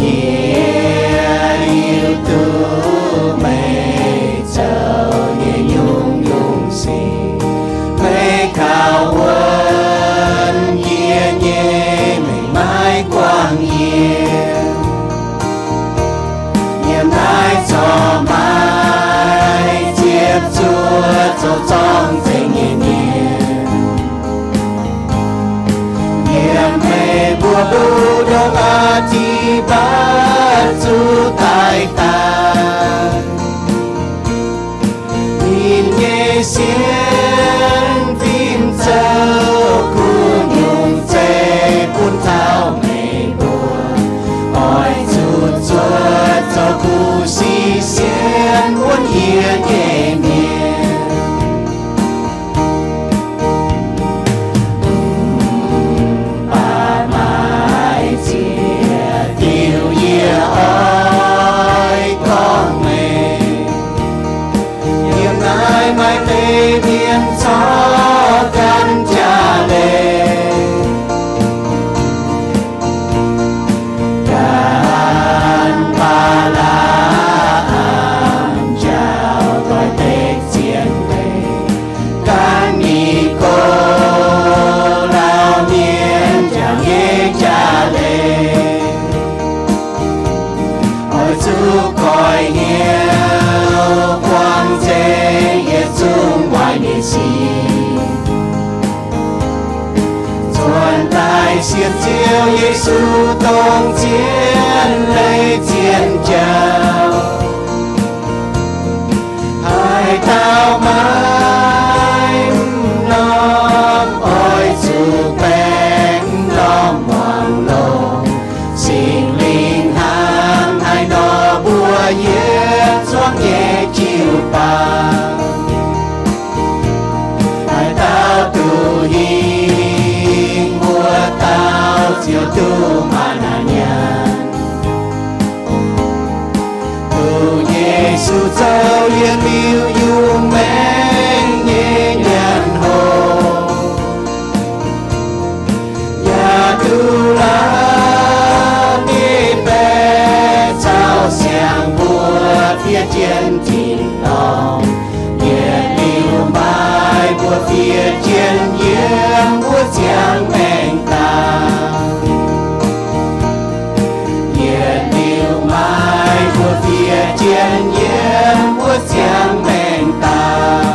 Yie hiuv duqv meih zoux nyei nyungc-nyungc sic. Meih kaux wuonx yie nyei mengh maiv guangc yiem. Yiem naaiv corc maiv ziepc zuoqv zoux zorng-zengx nyei mienh. Yiem meih mbuo mbu'ndongx aqv, da'faanh zuqc daaih daaih, ninh nyei sienx fim zoux kuv nyungc zeiv bun taux meih mbuo. Oix zuqc zuotc zoux kuv sic sienx wuonv yie nyei mienh. Mv baac maaih ziex diuh yie oix gorngv meih. Yiem naaiv maaih deix mienh corc gan jaax leiz. Gan Mbaa^laa^am njaaux doix-dekc zien leiz, gan Ni^go^lau^nie njaaux nyei jaax leiz. Oix zuqc goix hnyouv buangh nzengc yietc zungv waaic nyei sic, zuonx daaih sienx Ziouv Yesu dongh zien leiz zien jauv. Haaix dauh maiv norm oix zuqc baeng norm muangx longx. Singx Lingh hnangv haaix nor mbuox yiem zuangx nyei jiu-baang, haaix dauh duqv hingh, mbuo dauh ziouc duqv maaih naaic nyanc. Duqv Yesu zoux yietc liuz yungz maengc nyei nyanc hopv, yaac duqv la'bieiv-baeqc caux siang-mbuo fiev jienv tin-dorngh. Yietc liuz maaih mbuo fiev jienv yiem wuov ziangh maengc daaih. Yietc liuz maaih mbuo fiev jienv yiem wuov ziangh maengc daaih.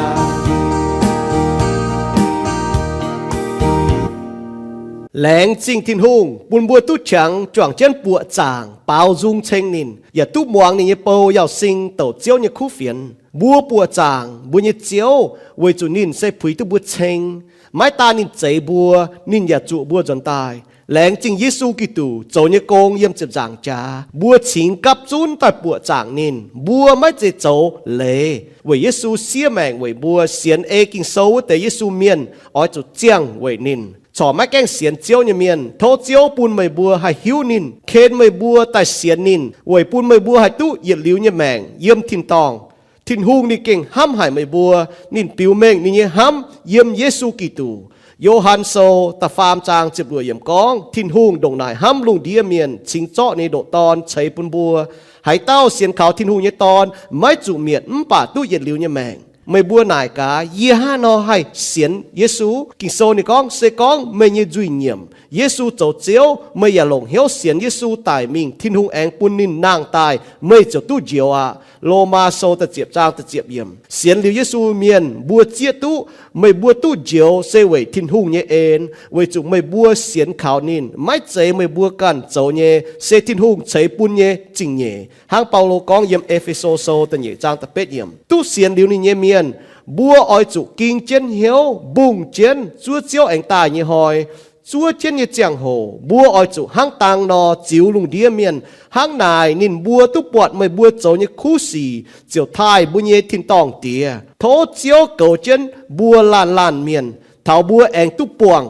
Laengz zingh Tin-Hungh bun mbuo duqv qangx juangc jienv buoqc zaangc baaux nzung ceng ninh, yaac duqv muangx ninh nyei bou Yauz Sing douc Ziouv nyei kuv fienx. Mbuo buoqc zaangc mbuo nyei Ziouv weic zuqc ninh se puix duqv mbuo ceng. Maiv daan ninh zeix mbuo, ninh yaac zuqc mbuo nzuonx daaih. Laengz zingh Yesu Giduc zoux nyei gong yiem ziepc nzaangc jaax. Mbuo cingx gapv zunv daaih buoqc zaangc ninh. Mbuo maiv zeiz zoux leiz. Weic Yesu siev maengc weic mbuo, sienx ei Ging-Sou wuov deix Yesu mienh oix zuqc ziangh weic ninh. Corc maiv gaengh sienx Ziouv nyei mienh, tov Ziouv bun meih mbuo haih hiuv ninh, ken meih mbuo daaih sienx ninh, weic bun meih mbuo haih duqv yietc liuz nyei maengc yiem tin-dorngh. Tin-Hungh ninh gengh hnamv haic meih mbuo. Ninh biux mengh ninh nyei hnamv yiem Yesu Giduc. Yo^han Sou da'faam zaang ziepc luoqc yiemc gorngv, Tin-Hungh ndongc naaic hnamv lungh ndiev mienh, cingx zorqv ninh nyei ndoqc Dorn ceix bun mbuo. Haaix dauh sienx kaux Tin-Hungh nyei Dorn maiv zuqc mietc mv baac duqv yietc liuz nyei maengc. Meih mbuo naaic gaax, yie hnangv haaix nor haih sienx Yesu? Ging-Sou ninh gorngv, se gorngv meih nyei nzuih nyiemc, Yesu zoux Ziouv, meih yaac longc hnyouv sienx Yesu daic mingh, Tin-Hungh aengx bun ninh nangh daaih, meih ziouc duqv njoux aqv. Lomaa Sou da'ziepc zaang da'ziepc yiemc. Sienx liuz Yesu mienh mbuo zieqv duqv meih mbuo duqv njoux se weic Tin-Hungh nyei en, weic zuqc meih mbuo sienx kaux ninh, maiv zeiz meih mbuo ganh zoux nyei, se Tin-Hungh ceix bun nyei zingh nyeic. Hnangv Baulo gorngv yiem E^fe^so Sou da'nyeic zaang da'betv yiemc, duqv sienx liuz ninh nyei mienh, mbuo oix zuqc ging jienv hnyouv mbungh jienv zuov Ziouv aengx daaih nyei hnoi. Zuov jienv nyei ziangh hoc mbuo oix zuqc hnangv dang nor ziux lungh ndiev mienh. Hnangv naaic ninh mbuo duqv buatc meih mbuo zoux nyei kuv sic ziouc taaih mbuo nyei tin-dorngh Diex. Tov Ziouv goux jienv mbuo laanh laanh mienh, taux mbuo aengx duqv buangh